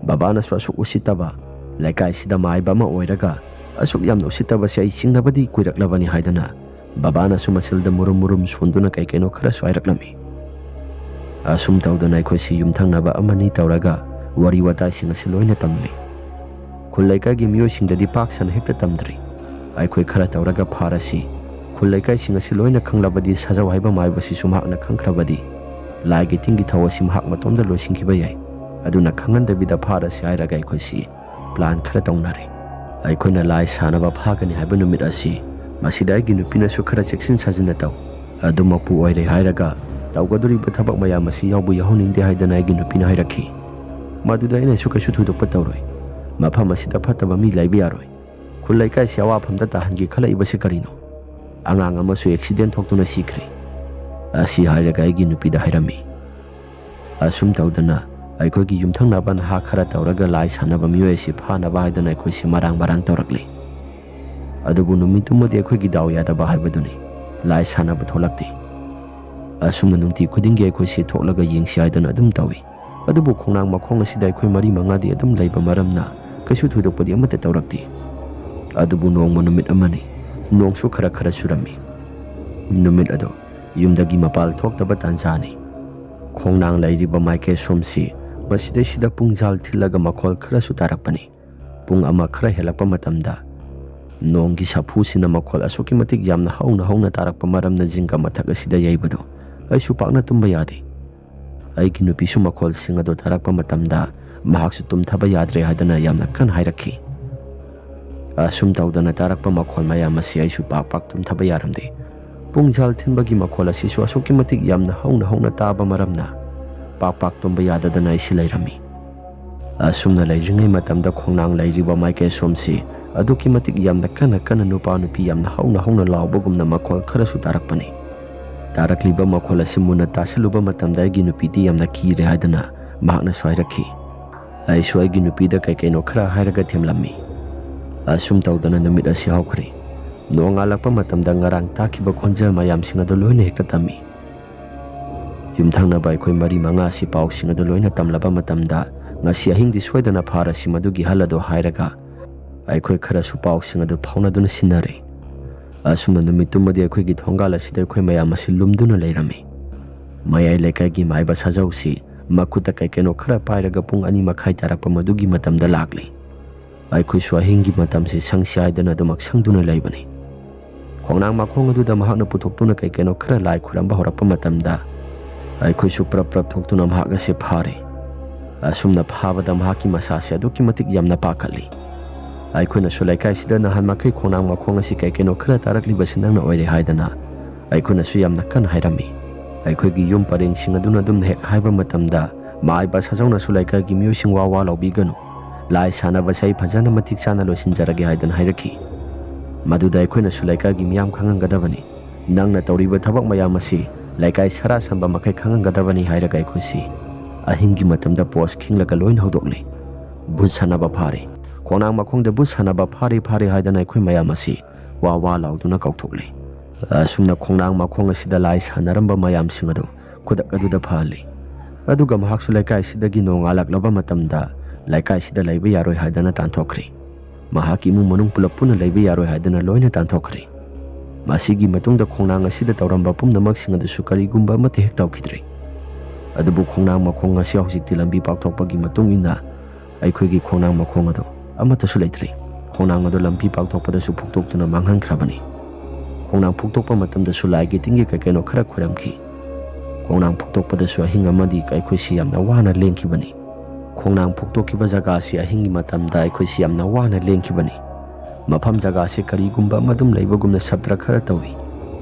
ꯕꯕꯥꯅꯁꯨ ꯑꯁꯨꯛ ꯎꯁꯤꯠꯇꯕ, ꯂꯩꯀꯥꯏꯁꯤꯗ ꯃꯥꯏꯕ ꯑꯃ ꯑꯣꯏꯔꯒ ꯑꯁꯨꯛ ꯌꯥꯝꯅ ꯎꯁꯤꯠꯇꯕꯁꯦ ꯑꯩ ꯆꯤꯡꯅꯕꯗꯤ ꯀꯨꯏꯔꯛꯂꯕꯅꯤ ꯍꯥꯏꯗꯅ ꯕꯕꯥꯅꯁꯨ ꯃꯁꯤꯜꯗ ꯃꯨꯔꯨꯝ ꯃꯨꯔꯨꯝ ꯁꯣꯟꯗꯨꯅ ꯀꯩ ꯀꯩꯅꯣ ꯈꯔꯁꯨ ꯍꯥꯏꯔꯛꯂꯝꯃꯤ꯫ ꯑꯁꯨꯝ ꯇꯧꯗꯅ ꯑꯩꯈꯣꯏꯁꯤ ꯌꯨꯝꯊꯪꯅꯕ ꯑꯃꯅꯤ ꯇꯧꯔꯒ ꯋꯥꯔꯤ ꯋꯥꯇꯥꯏꯁꯤꯡ ꯑꯁꯤ ꯂꯣꯏꯅ ꯇꯝꯂꯤ꯫ ꯈꯨꯜ ꯂꯩꯀꯥꯏꯒꯤ ꯃꯤꯑꯣꯏꯁꯤꯡꯗꯗꯤ ꯄꯥꯛ ꯁꯟꯅ ꯍꯦꯛꯇ ꯇꯝꯗ꯭ꯔꯤ꯫ ꯑꯩꯈꯣꯏ ꯈꯔ ꯇꯧꯔꯒ ꯐꯥꯔꯁꯤ꯫ ꯈꯨꯜ ꯂꯩꯀꯥꯏꯁꯤꯡ ꯑꯁꯤ ꯂꯣꯏꯅ ꯈꯪꯂꯕꯗꯤ ꯁꯥꯖꯧ ꯍꯥꯏꯕ ꯃꯥꯏꯕꯁꯤꯁꯨ ꯃꯍꯥꯛꯅ ꯈꯪꯈ꯭ꯔꯕꯗꯤ ꯂꯥꯏꯒꯤ ꯇꯤꯟꯒꯤ ꯊꯧ ꯑꯁꯤ ꯃꯍꯥꯛ ꯃꯇꯣꯝꯗ ꯂꯣꯏꯁꯤꯟꯈꯤꯕ ꯌꯥꯏ꯫ ꯑꯗꯨꯅ ꯈꯪꯍꯟꯗꯕꯤꯗ ꯐꯥꯔꯁꯤ ꯍꯥꯏꯔꯒ ꯑꯩꯈꯣꯏꯁꯤ ꯄ꯭ꯂꯥꯟ ꯈꯔ ꯇꯧꯅꯔꯦ꯫ ꯑꯩꯈꯣꯏꯅ ꯂꯥꯏ ꯁꯥꯟꯅꯕ ꯐꯥꯒꯅꯤ ꯍꯥꯏꯕ ꯅꯨꯃꯤꯠ ꯑꯁꯤ ꯃꯁꯤꯗ ꯑꯩꯒꯤ ꯅꯨꯄꯤꯅꯁꯨ ꯈꯔ ꯆꯦꯛꯁꯤꯟ ꯁꯥꯖꯤꯟꯅ ꯇꯧ꯫ ꯑꯗꯨꯃꯛꯄꯨ ꯑꯣꯏꯔꯦ ꯍꯥꯏꯔꯒ ꯇꯧꯒꯗꯧꯔꯤꯕ ꯊꯕꯛ ꯃꯌꯥꯝ ꯑꯁꯤ ꯌꯥꯎꯕꯨ ꯌꯥꯎꯍꯟꯅꯤꯡꯗꯦ ꯍꯥꯏꯗꯅ ꯑꯩꯒꯤ ꯅꯨꯄꯤꯅ ꯍꯥꯏꯔꯛꯈꯤ꯫ ꯃꯗꯨꯗ ꯑꯩꯅꯁꯨ ꯀꯩꯁꯨ ꯊꯣꯏꯗꯣꯛꯄ ꯇꯧꯔꯣꯏ꯫ ꯃꯐꯝ ꯑꯁꯤꯗ ꯐꯠꯇꯕ ꯃꯤ ꯂꯩꯕ ꯌꯥꯔꯣꯏ꯫ ꯈꯨꯜ ꯂꯩꯀꯥꯏꯁꯤ ꯑꯋꯥꯐꯝꯗ ꯇꯥꯍꯟꯒꯦ ꯈꯜꯂꯛꯏꯕꯁꯤ ꯀꯔꯤꯅꯣ? ꯑꯉꯥꯡ ꯑꯃꯁꯨ ꯑꯦꯛꯁꯤꯗꯦꯟ ꯊꯣꯛꯇꯨꯅ ꯁꯤꯈ꯭ꯔꯦ꯫ ꯑꯁꯤ ꯍꯥꯏꯔꯒ ꯑꯩꯒꯤ ꯅꯨꯄꯤꯗ ꯍꯥꯏꯔꯝꯃꯤ꯫ ꯑꯁꯨꯝ ꯇꯧꯗꯅ ꯑꯩꯈꯣꯏꯒꯤ ꯌꯨꯝꯊꯪꯅꯕ ꯅꯍꯥ ꯈꯔ ꯇꯧꯔꯒ ꯂꯥꯏ ꯁꯥꯟꯅꯕ ꯃꯤꯑꯣꯏ ꯑꯁꯤ ꯐꯥꯅꯕ ꯍꯥꯏꯗꯅ ꯑꯩꯈꯣꯏꯁꯤ ꯃꯔꯥꯡ ꯃꯔꯥꯡ ꯇꯧꯔꯛꯂꯤ꯫ ꯑꯗꯨꯕꯨ ꯅꯨꯃꯤꯠꯇꯨꯃꯗꯤ ꯑꯩꯈꯣꯏꯒꯤ ꯗꯥꯎ ꯌꯥꯗꯕ ꯍꯥꯏꯕꯗꯨꯅꯤ꯫ ꯂꯥꯏ ꯁꯥꯟꯅꯕ ꯊꯣꯛꯂꯛꯇꯦ꯫ ꯑꯁꯨꯝꯅ ꯅꯨꯡꯇꯤ ꯈꯨꯗꯤꯡꯒꯤ ꯑꯩꯈꯣꯏꯁꯤ ꯊꯣꯛꯂꯒ ꯌꯦꯡꯁꯤ ꯍꯥꯏꯗꯅ ꯑꯗꯨꯝ ꯇꯧꯏ꯫ ꯑꯗꯨꯕꯨ ꯈꯣꯡꯅꯥꯡ ꯃꯈꯣꯡ ꯑꯁꯤꯗ ꯑꯩꯈꯣꯏ ꯃꯔꯤ ꯃꯉꯥꯗꯤ ꯑꯗꯨꯝ ꯂꯩꯕ ꯃꯔꯝꯅ ꯀꯩꯁꯨ ꯊꯣꯏꯗꯣꯛꯄꯗꯤ ꯑꯃꯠꯇ ꯇꯧꯔꯛꯇꯦ꯫ ꯑꯗꯨꯕꯨ ꯅꯣꯡꯃ ꯅꯨꯃꯤꯠ ꯑꯃꯅꯤ꯫ ꯅꯣꯡꯁꯨ ꯈꯔ ꯈꯔ ꯆꯨꯔꯝꯃꯤ꯫ ꯅꯨꯃꯤꯠ ꯑꯗꯨ ꯌꯨꯝꯗꯒꯤ ꯃꯄꯥꯜ ꯊꯣꯛꯇꯕ ꯇꯥꯟꯖꯥꯅꯤ꯫ ꯈꯣꯡꯅꯥꯡ ꯂꯩꯔꯤꯕ ꯃꯥꯏꯀꯩ ꯁꯣꯝꯁꯤ ꯃꯁꯤꯗꯩꯁꯤꯗ ꯄꯨꯡꯖꯥꯜ ꯊꯤꯜꯂꯒ ꯃꯈꯣꯜ ꯈꯔꯁꯨ ꯇꯥꯔꯛꯄꯅꯤ꯫ ꯄꯨꯡ ꯑꯃ ꯈꯔ ꯍꯦꯜꯂꯛꯄ ꯃꯇꯝꯗ ꯅꯣꯡꯒꯤ ꯁꯥꯐꯨꯁꯤꯅ ꯃꯈꯣꯜ ꯑꯁꯨꯛꯀꯤ ꯃꯇꯤꯛ ꯌꯥꯝꯅ ꯍꯧꯅ ꯍꯧꯅ ꯇꯥꯔꯛꯄ ꯃꯔꯝꯅ ꯖꯤꯡꯒ ꯃꯊꯛ ꯑꯁꯤꯗ ꯌꯩꯕꯗꯨ ꯑꯩꯁꯨ ꯄꯥꯛꯅ ꯇꯨꯝꯕ ꯌꯥꯗꯦ꯫ ꯑꯩꯒꯤ ꯅꯨꯄꯤꯁꯨ ꯃꯈꯣꯜꯁꯤꯡ ꯑꯗꯨ ꯇꯥꯔꯛꯄ ꯃꯇꯝꯗ ꯃꯍꯥꯛꯁꯨ ꯇꯨꯝꯊꯕ ꯌꯥꯗ꯭ꯔꯦ ꯍꯥꯏꯗꯅ ꯌꯥꯝꯅ ꯀꯟꯅ ꯍꯥꯏꯔꯛꯈꯤ꯫ ꯑꯁꯨꯝ ꯇꯧꯗꯅ ꯇꯥꯔꯛꯄ ꯃꯈꯣꯜ ꯃꯌꯥꯝ ꯑꯁꯤ ꯑꯩꯁꯨ ꯄꯥꯛ ꯄꯥꯛ ꯇꯨꯝꯊꯕ ꯌꯥꯔꯝꯗꯦ꯫ ꯄꯨꯡꯖꯥꯜ ꯊꯤꯟꯕꯒꯤ ꯃꯈꯣꯜ ꯑꯁꯤꯁꯨ ꯑꯁꯨꯛꯀꯤ ꯃꯇꯤꯛ ꯌꯥꯝꯅ ꯍꯧꯅ ꯍꯧꯅ ꯇꯥꯕ ꯃꯔꯝꯅ ꯄꯥꯛ ꯄꯥꯛ ꯇꯨꯝꯕ ꯌꯥꯗꯗꯅ ꯑꯩꯁꯤ ꯂꯩꯔꯝꯃꯤ꯫ ꯑꯁꯨꯝꯅ ꯂꯩꯔꯤꯉꯩ ꯃꯇꯝꯗ ꯈꯣꯡꯅꯥꯡ ꯂꯩꯔꯤꯕ ꯃꯥꯏꯀꯩ ꯑꯁꯣꯝꯁꯤ ꯑꯗꯨꯛꯀꯤ ꯃꯇꯤꯛ ꯌꯥꯝꯅ ꯀꯟꯅ ꯀꯟꯅ ꯅꯨꯄꯥ ꯅꯨꯄꯤ ꯌꯥꯝꯅ ꯍꯧꯅ ꯍꯧꯅ ꯂꯥꯎꯕꯒꯨꯝꯅ ꯃꯈꯣꯜ ꯈꯔꯁꯨ ꯇꯥꯔꯛꯄꯅꯤ꯫ ꯇꯥꯔꯛꯂꯤꯕ ꯃꯈꯣꯜ ꯑꯁꯤ ꯃꯨꯟꯅ ꯇꯥꯁꯤꯜꯂꯨꯕ ꯃꯇꯝꯗ ꯑꯩꯒꯤ ꯅꯨꯄꯤꯗꯤ ꯌꯥꯝꯅ ꯀꯤꯔꯦ ꯍꯥꯏꯗꯅ ꯃꯍꯥꯛꯅꯁꯨ ꯍꯥꯏꯔꯛꯈꯤ꯫ ꯑꯩꯁꯨ ꯑꯩꯒꯤ ꯅꯨꯄꯤꯗ ꯀꯩ ꯀꯩꯅꯣ ꯈꯔ ꯍꯥꯏꯔꯒ ꯊꯦꯝꯂꯝꯃꯤ꯫ ꯑꯁꯨꯝ ꯇꯧꯗꯅ ꯅꯨꯃꯤꯠ ꯑꯁꯤ ꯍꯧꯈ꯭ꯔꯦ꯫ ꯅꯣꯡꯉꯥꯜꯂꯛꯄ ꯃꯇꯝꯗ ꯉꯔꯥꯡ ꯇꯥꯈꯤꯕ ꯈꯣꯟꯖꯦꯜ ꯃꯌꯥꯝꯁꯤꯡ ꯑꯗꯨ ꯂꯣꯏꯅ ꯍꯦꯛꯇ ꯇꯝꯃꯤ꯫ ꯌꯨꯝꯊꯪꯅꯕ ꯑꯩꯈꯣꯏ ꯃꯔꯤ ꯃꯉꯥ ꯑꯁꯤ ꯄꯥꯎꯁꯤꯡ ꯑꯗꯨ ꯂꯣꯏꯅ ꯇꯝꯂꯕ ꯃꯇꯝꯗ, "ꯉꯁꯤ ꯑꯍꯤꯡꯗꯤ ꯁꯣꯏꯗꯅ ꯐꯥꯔꯁꯤ ꯃꯗꯨꯒꯤ ꯍꯜ ꯑꯗꯨ" ꯍꯥꯏꯔꯒ ꯑꯩꯈꯣꯏ ꯈꯔꯁꯨ ꯄꯥꯎꯁꯤꯡ ꯑꯗꯨ ꯐꯥꯎꯅꯗꯨꯅ ꯁꯤꯟꯅꯔꯦ꯫ ꯑꯁꯨꯝꯅ ꯅꯨꯃꯤꯠꯇꯨꯃꯗꯤ ꯑꯩꯈꯣꯏꯒꯤ ꯊꯣꯡꯒꯥꯜ ꯑꯁꯤꯗ ꯑꯩꯈꯣꯏ ꯃꯌꯥꯝ ꯑꯁꯤ ꯂꯨꯝꯗꯨꯅ ꯂꯩꯔꯝꯃꯤ꯫ ꯃꯌꯥꯏ ꯂꯩꯀꯥꯏꯒꯤ ꯃꯥꯏꯕ ꯁꯥꯖꯧꯁꯤ ꯃꯈꯨꯠꯇ ꯀꯩ ꯀꯩꯅꯣ ꯈꯔ ꯄꯥꯏꯔꯒ ꯄꯨꯡ ꯑꯅꯤ ꯃꯈꯥꯏ ꯇꯥꯔꯛꯄ ꯃꯗꯨꯒꯤ ꯃꯇꯝꯗ ꯂꯥꯛꯂꯤ꯫ ꯑꯩꯈꯣꯏꯁꯨ ꯑꯍꯤꯡꯒꯤ ꯃꯇꯝꯁꯤ ꯁꯪꯁꯤ ꯍꯥꯏꯗꯅ ꯑꯗꯨꯃꯛ ꯁꯪꯗꯨꯅ ꯂꯩꯕꯅꯤ꯫ ꯈꯣꯡꯅꯥꯡ ꯃꯈꯣꯡ ꯑꯗꯨꯗ ꯃꯍꯥꯛꯅ ꯄꯨꯊꯣꯛꯇꯨꯅ ꯀꯩ ꯀꯩꯅꯣ ꯈꯔ ꯂꯥꯏ ꯈꯨꯔꯝꯕ ꯍꯧꯔꯛꯄ ꯃꯇꯝꯗ, ꯑꯩꯈꯣꯏꯁꯨ ꯄ꯭ꯔꯞ ꯄ꯭ꯔꯞ ꯊꯣꯛꯇꯨꯅ ꯃꯍꯥꯛ ꯑꯁꯤ ꯐꯥꯔꯦ꯫ ꯑꯁꯨꯝꯅ ꯐꯥꯕꯗ ꯃꯍꯥꯛꯀꯤ ꯃꯁꯥꯁꯦ ꯑꯗꯨꯛꯀꯤ ꯃꯇꯤꯛ ꯌꯥꯝꯅ ꯄꯥꯈꯠꯂꯤ꯫ ꯑꯩꯈꯣꯏꯅꯁꯨ ꯂꯩꯀꯥꯏꯁꯤꯗ ꯅꯍꯥꯟ ꯃꯈꯩ ꯈꯣꯡꯅꯥꯡ ꯃꯈꯣꯡ ꯑꯁꯤ ꯀꯩ ꯀꯩꯅꯣ ꯈꯔ ꯇꯥꯔꯛꯂꯤꯕꯁꯤ ꯅꯪꯅ ꯑꯣꯏꯔꯦ ꯍꯥꯏꯗꯅ ꯑꯩꯈꯣꯏꯅꯁꯨ ꯌꯥꯝꯅ ꯀꯟꯅ ꯍꯥꯏꯔꯝꯃꯤ꯫ ꯑꯩꯈꯣꯏꯒꯤ ꯌꯨꯝ ꯄꯔꯦꯡꯁꯤꯡ ꯑꯗꯨꯅ ꯑꯗꯨꯝ ꯍꯦꯛ ꯍꯥꯏꯕ ꯃꯇꯝꯗ, ꯃꯥꯏꯕ ꯁꯥꯖꯧꯅꯁꯨ ꯂꯩꯀꯥꯏꯒꯤ ꯃꯤꯑꯣꯏꯁꯤꯡ ꯋꯥ ꯋꯥ ꯂꯥꯎꯕꯤꯒꯅꯨ, ꯂꯥꯏ ꯁꯥꯟꯅꯕꯁꯦ ꯑꯩ ꯐꯖꯅ ꯃꯇꯤꯛ ꯆꯥꯅ ꯂꯣꯏꯁꯤꯟꯖꯔꯒꯦ ꯍꯥꯏꯗꯅ ꯍꯥꯏꯔꯛꯈꯤ꯫ ꯃꯗꯨꯗ ꯑꯩꯈꯣꯏꯅꯁꯨ ꯂꯩꯀꯥꯏꯒꯤ ꯃꯤꯌꯥꯝ ꯈꯪꯍꯟꯒꯗꯕꯅꯤ, ꯅꯪꯅ ꯇꯧꯔꯤꯕ ꯊꯕꯛ ꯃꯌꯥꯝ ꯑꯁꯤ ꯂꯩꯀꯥꯏ ꯁꯔꯥ ꯁꯟꯕ ꯃꯈꯩ ꯈꯪꯍꯟꯒꯗꯕꯅꯤ ꯍꯥꯏꯔꯒ ꯑꯩꯈꯣꯏꯁꯤ ꯑꯍꯤꯡꯒꯤ ꯃꯇꯝꯗ ꯄꯣꯁ ꯈꯤꯡꯂꯒ ꯂꯣꯏꯅ ꯍꯧꯗꯣꯛꯂꯤ꯫ "ꯚꯨꯠ ꯁꯥꯟꯅꯕ ꯐꯥꯔꯦ, ꯈꯣꯡꯅꯥꯡ ꯃꯈꯣꯡꯗ ꯚꯨꯠ ꯁꯥꯟꯅꯕ ꯐꯥꯔꯦ, ꯐꯥꯔꯦ" ꯍꯥꯏꯗꯅ ꯑꯩꯈꯣꯏ ꯃꯌꯥꯝ ꯑꯁꯤ ꯋꯥ ꯋꯥ ꯂꯥꯎꯗꯨꯅ ꯀꯧꯊꯣꯛꯂꯤ꯫ ꯑꯁꯨꯝꯅ ꯈꯣꯡꯅꯥꯡ ꯃꯈꯣꯡ ꯑꯁꯤꯗ ꯂꯥꯏ ꯁꯥꯟꯅꯔꯝꯕ ꯃꯌꯥꯝꯁꯤꯡ ꯑꯗꯨ ꯈꯨꯗꯛ ꯑꯗꯨꯗ ꯐꯍꯜꯂꯤ꯫ ꯑꯗꯨꯒ ꯃꯍꯥꯛꯁꯨ ꯂꯩꯀꯥꯏꯁꯤꯗꯒꯤ ꯅꯣꯡꯉꯥꯜꯂꯛꯂꯕ ꯃꯇꯝꯗ ꯂꯩꯀꯥꯏꯁꯤꯗ ꯂꯩꯕ ꯌꯥꯔꯣꯏ ꯍꯥꯏꯗꯅ ꯇꯥꯟꯊꯣꯛꯈ꯭ꯔꯦ꯫ ꯃꯍꯥꯛꯀꯤ ꯏꯃꯨꯡ ꯃꯅꯨꯡ ꯄꯨꯂꯞ ꯄꯨꯟꯅ ꯂꯩꯕ ꯌꯥꯔꯣꯏ ꯍꯥꯏꯗꯅ ꯂꯣꯏꯅ ꯇꯥꯟꯊꯣꯛꯈ꯭ꯔꯦ꯫ ꯃꯁꯤꯒꯤ ꯃꯇꯨꯡꯗ ꯈꯣꯡꯅꯥꯡ ꯑꯁꯤꯗ ꯇꯧꯔꯝꯕ ꯄꯨꯝꯅꯃꯛꯁꯤꯡ ꯑꯗꯨꯁꯨ ꯀꯔꯤꯒꯨꯝꯕ ꯑꯃꯠꯇ ꯍꯦꯛ ꯇꯧꯈꯤꯗ꯭ꯔꯦ꯫ ꯑꯗꯨꯕꯨ ꯈꯣꯡꯅꯥꯡ ꯃꯈꯣꯡ ꯑꯁꯤ ꯍꯧꯖꯤꯛꯇꯤ ꯂꯝꯕꯤ ꯄꯥꯛꯊꯣꯛꯄꯒꯤ ꯃꯇꯨꯡ ꯏꯟꯅ ꯑꯩꯈꯣꯏꯒꯤ ꯈꯣꯡꯅꯥꯡ ꯃꯈꯣꯡ ꯑꯗꯨ ꯑꯃꯠꯇꯁꯨ ꯂꯩꯇ꯭ꯔꯦ꯫ ꯈꯣꯡꯅꯥꯡ ꯑꯗꯨ ꯂꯝꯕꯤ ꯄꯥꯛꯊꯣꯛꯄꯗꯁꯨ ꯐꯨꯛꯇꯣꯛꯇꯨꯅ ꯃꯥꯡꯍꯟꯈ꯭ꯔꯕꯅꯤ꯫ ꯈꯣꯡꯅꯥꯡ ꯐꯨꯛꯇꯣꯛꯄ ꯃꯇꯝꯗꯁꯨ ꯂꯥꯏꯒꯤ ꯇꯤꯟꯒꯤ ꯀꯩ ꯀꯩꯅꯣ ꯈꯔ ꯈꯣꯏꯔꯝꯈꯤ꯫ ꯈꯣꯡꯅꯥꯡ ꯐꯨꯛꯇꯣꯛꯄꯗꯁꯨ ꯑꯍꯤꯡ ꯑꯃꯗꯤ ꯑꯩꯈꯣꯏꯁꯤ ꯌꯥꯝꯅ ꯋꯥꯅ ꯂꯦꯟꯈꯤꯕꯅꯤ꯫ ꯈꯣꯡꯅꯥꯡ ꯐꯨꯛꯇꯣꯛꯈꯤꯕ ꯖꯒꯥ ꯑꯁꯤ ꯑꯍꯤꯡꯒꯤ ꯃꯇꯝꯗ ꯑꯩꯈꯣꯏꯁꯤ ꯌꯥꯝꯅ ꯋꯥꯅ ꯂꯦꯟꯈꯤꯕꯅꯤ꯫ ꯃꯐꯝ ꯖꯒꯥꯁꯤ ꯀꯔꯤꯒꯨꯝꯕ ꯑꯃ ꯑꯗꯨꯝ ꯂꯩꯕꯒꯨꯝꯅ ꯁꯕ꯭ꯗ ꯈꯔ ꯇꯧꯏ꯫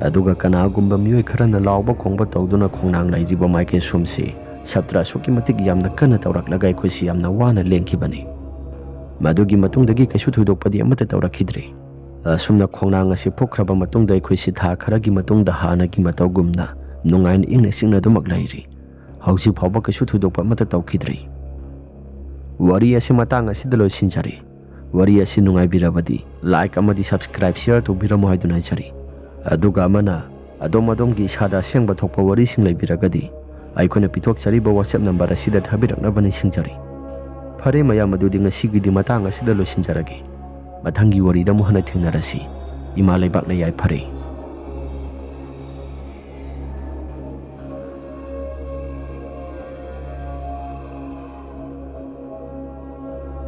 ꯑꯗꯨꯒ ꯀꯅꯥꯒꯨꯝꯕ ꯃꯤꯑꯣꯏ ꯈꯔꯅ ꯂꯥꯎꯕ ꯈꯣꯡꯕ ꯇꯧꯗꯨꯅ ꯈꯣꯡꯅꯥꯡ ꯂꯩꯔꯤꯕ ꯃꯥꯏꯀꯩ ꯁꯣꯝꯁꯤ ꯁꯥꯇ꯭ꯔ ꯑꯁꯨꯛꯀꯤ ꯃꯇꯤꯛ ꯌꯥꯝꯅ ꯀꯟꯅ ꯇꯧꯔꯛꯂꯒ ꯑꯩꯈꯣꯏꯁꯤ ꯌꯥꯝꯅ ꯋꯥꯅ ꯂꯦꯟꯈꯤꯕꯅꯤ꯫ ꯃꯗꯨꯒꯤ ꯃꯇꯨꯡꯗꯒꯤ ꯀꯩꯁꯨ ꯊꯣꯏꯗꯣꯛꯄꯗꯤ ꯑꯃꯠꯇ ꯇꯧꯔꯛꯈꯤꯗ꯭ꯔꯦ꯫ ꯑꯁꯨꯝꯅ ꯈꯣꯡꯅꯥꯡ ꯑꯁꯤ ꯐꯨꯛꯈ꯭ꯔꯕ ꯃꯇꯨꯡꯗ ꯑꯩꯈꯣꯏꯁꯤ ꯊꯥ ꯈꯔꯒꯤ ꯃꯇꯨꯡꯗ ꯍꯥꯟꯅꯒꯤ ꯃꯇꯧꯒꯨꯝꯅ ꯅꯨꯡꯉꯥꯏꯅ ꯏꯪꯅ ꯆꯤꯛꯅ ꯑꯗꯨꯃꯛ ꯂꯩꯔꯤ꯫ ꯍꯧꯖꯤꯛ ꯐꯥꯎꯕ ꯀꯩꯁꯨ ꯊꯣꯏꯗꯣꯛꯄ ꯑꯃꯠꯇ ꯇꯧꯈꯤꯗ꯭ꯔꯤ꯫ ꯋꯥꯔꯤ ꯑꯁꯤ ꯃꯇꯥꯡ ꯑꯁꯤꯗ ꯂꯣꯏꯁꯤꯟꯖꯔꯦ꯫ ꯋꯥꯔꯤ ꯑꯁꯤ ꯅꯨꯡꯉꯥꯏꯕꯤꯔꯕꯗꯤ like ꯑꯃꯗꯤ subscribe, share ꯇꯧꯕꯤꯔꯝꯃꯨ ꯍꯥꯏꯗꯨꯅ ꯍꯥꯏꯖꯔꯤ꯫ ꯑꯗꯨꯒ ꯑꯃꯅ, ꯑꯗꯣꯝ ꯑꯗꯣꯝꯒꯤ ꯏꯁꯥꯗ ꯑꯁꯦꯡꯕ ꯊꯣꯛꯄ ꯋꯥꯔꯤꯁꯤꯡ ꯂꯩꯕꯤꯔꯒꯗꯤ, ꯑꯩꯈꯣꯏꯅ ꯄꯤꯊꯣꯛꯆꯔꯤꯕ WhatsApp number ꯑꯁꯤꯗ ꯊꯥꯕꯤꯔꯛꯅꯕ ꯅꯤꯡꯁꯤꯡꯖꯔꯤ꯫ ꯐꯔꯦ ꯃꯌꯥꯝ, ꯑꯗꯨꯗꯤ ꯉꯁꯤꯒꯤꯗꯤ ꯃꯇꯥꯡ ꯑꯁꯤꯗ ꯂꯣꯏꯁꯤꯟꯖꯔꯒꯦ꯫ ꯃꯊꯪꯒꯤ ꯋꯥꯔꯤꯗ ꯑꯃꯨꯛ ꯍꯟꯅ ꯊꯦꯡꯅꯔꯁꯤ꯫ ꯏꯃꯥ ꯂꯩꯕꯥꯛꯅ ꯌꯥꯏꯐꯔꯦ꯫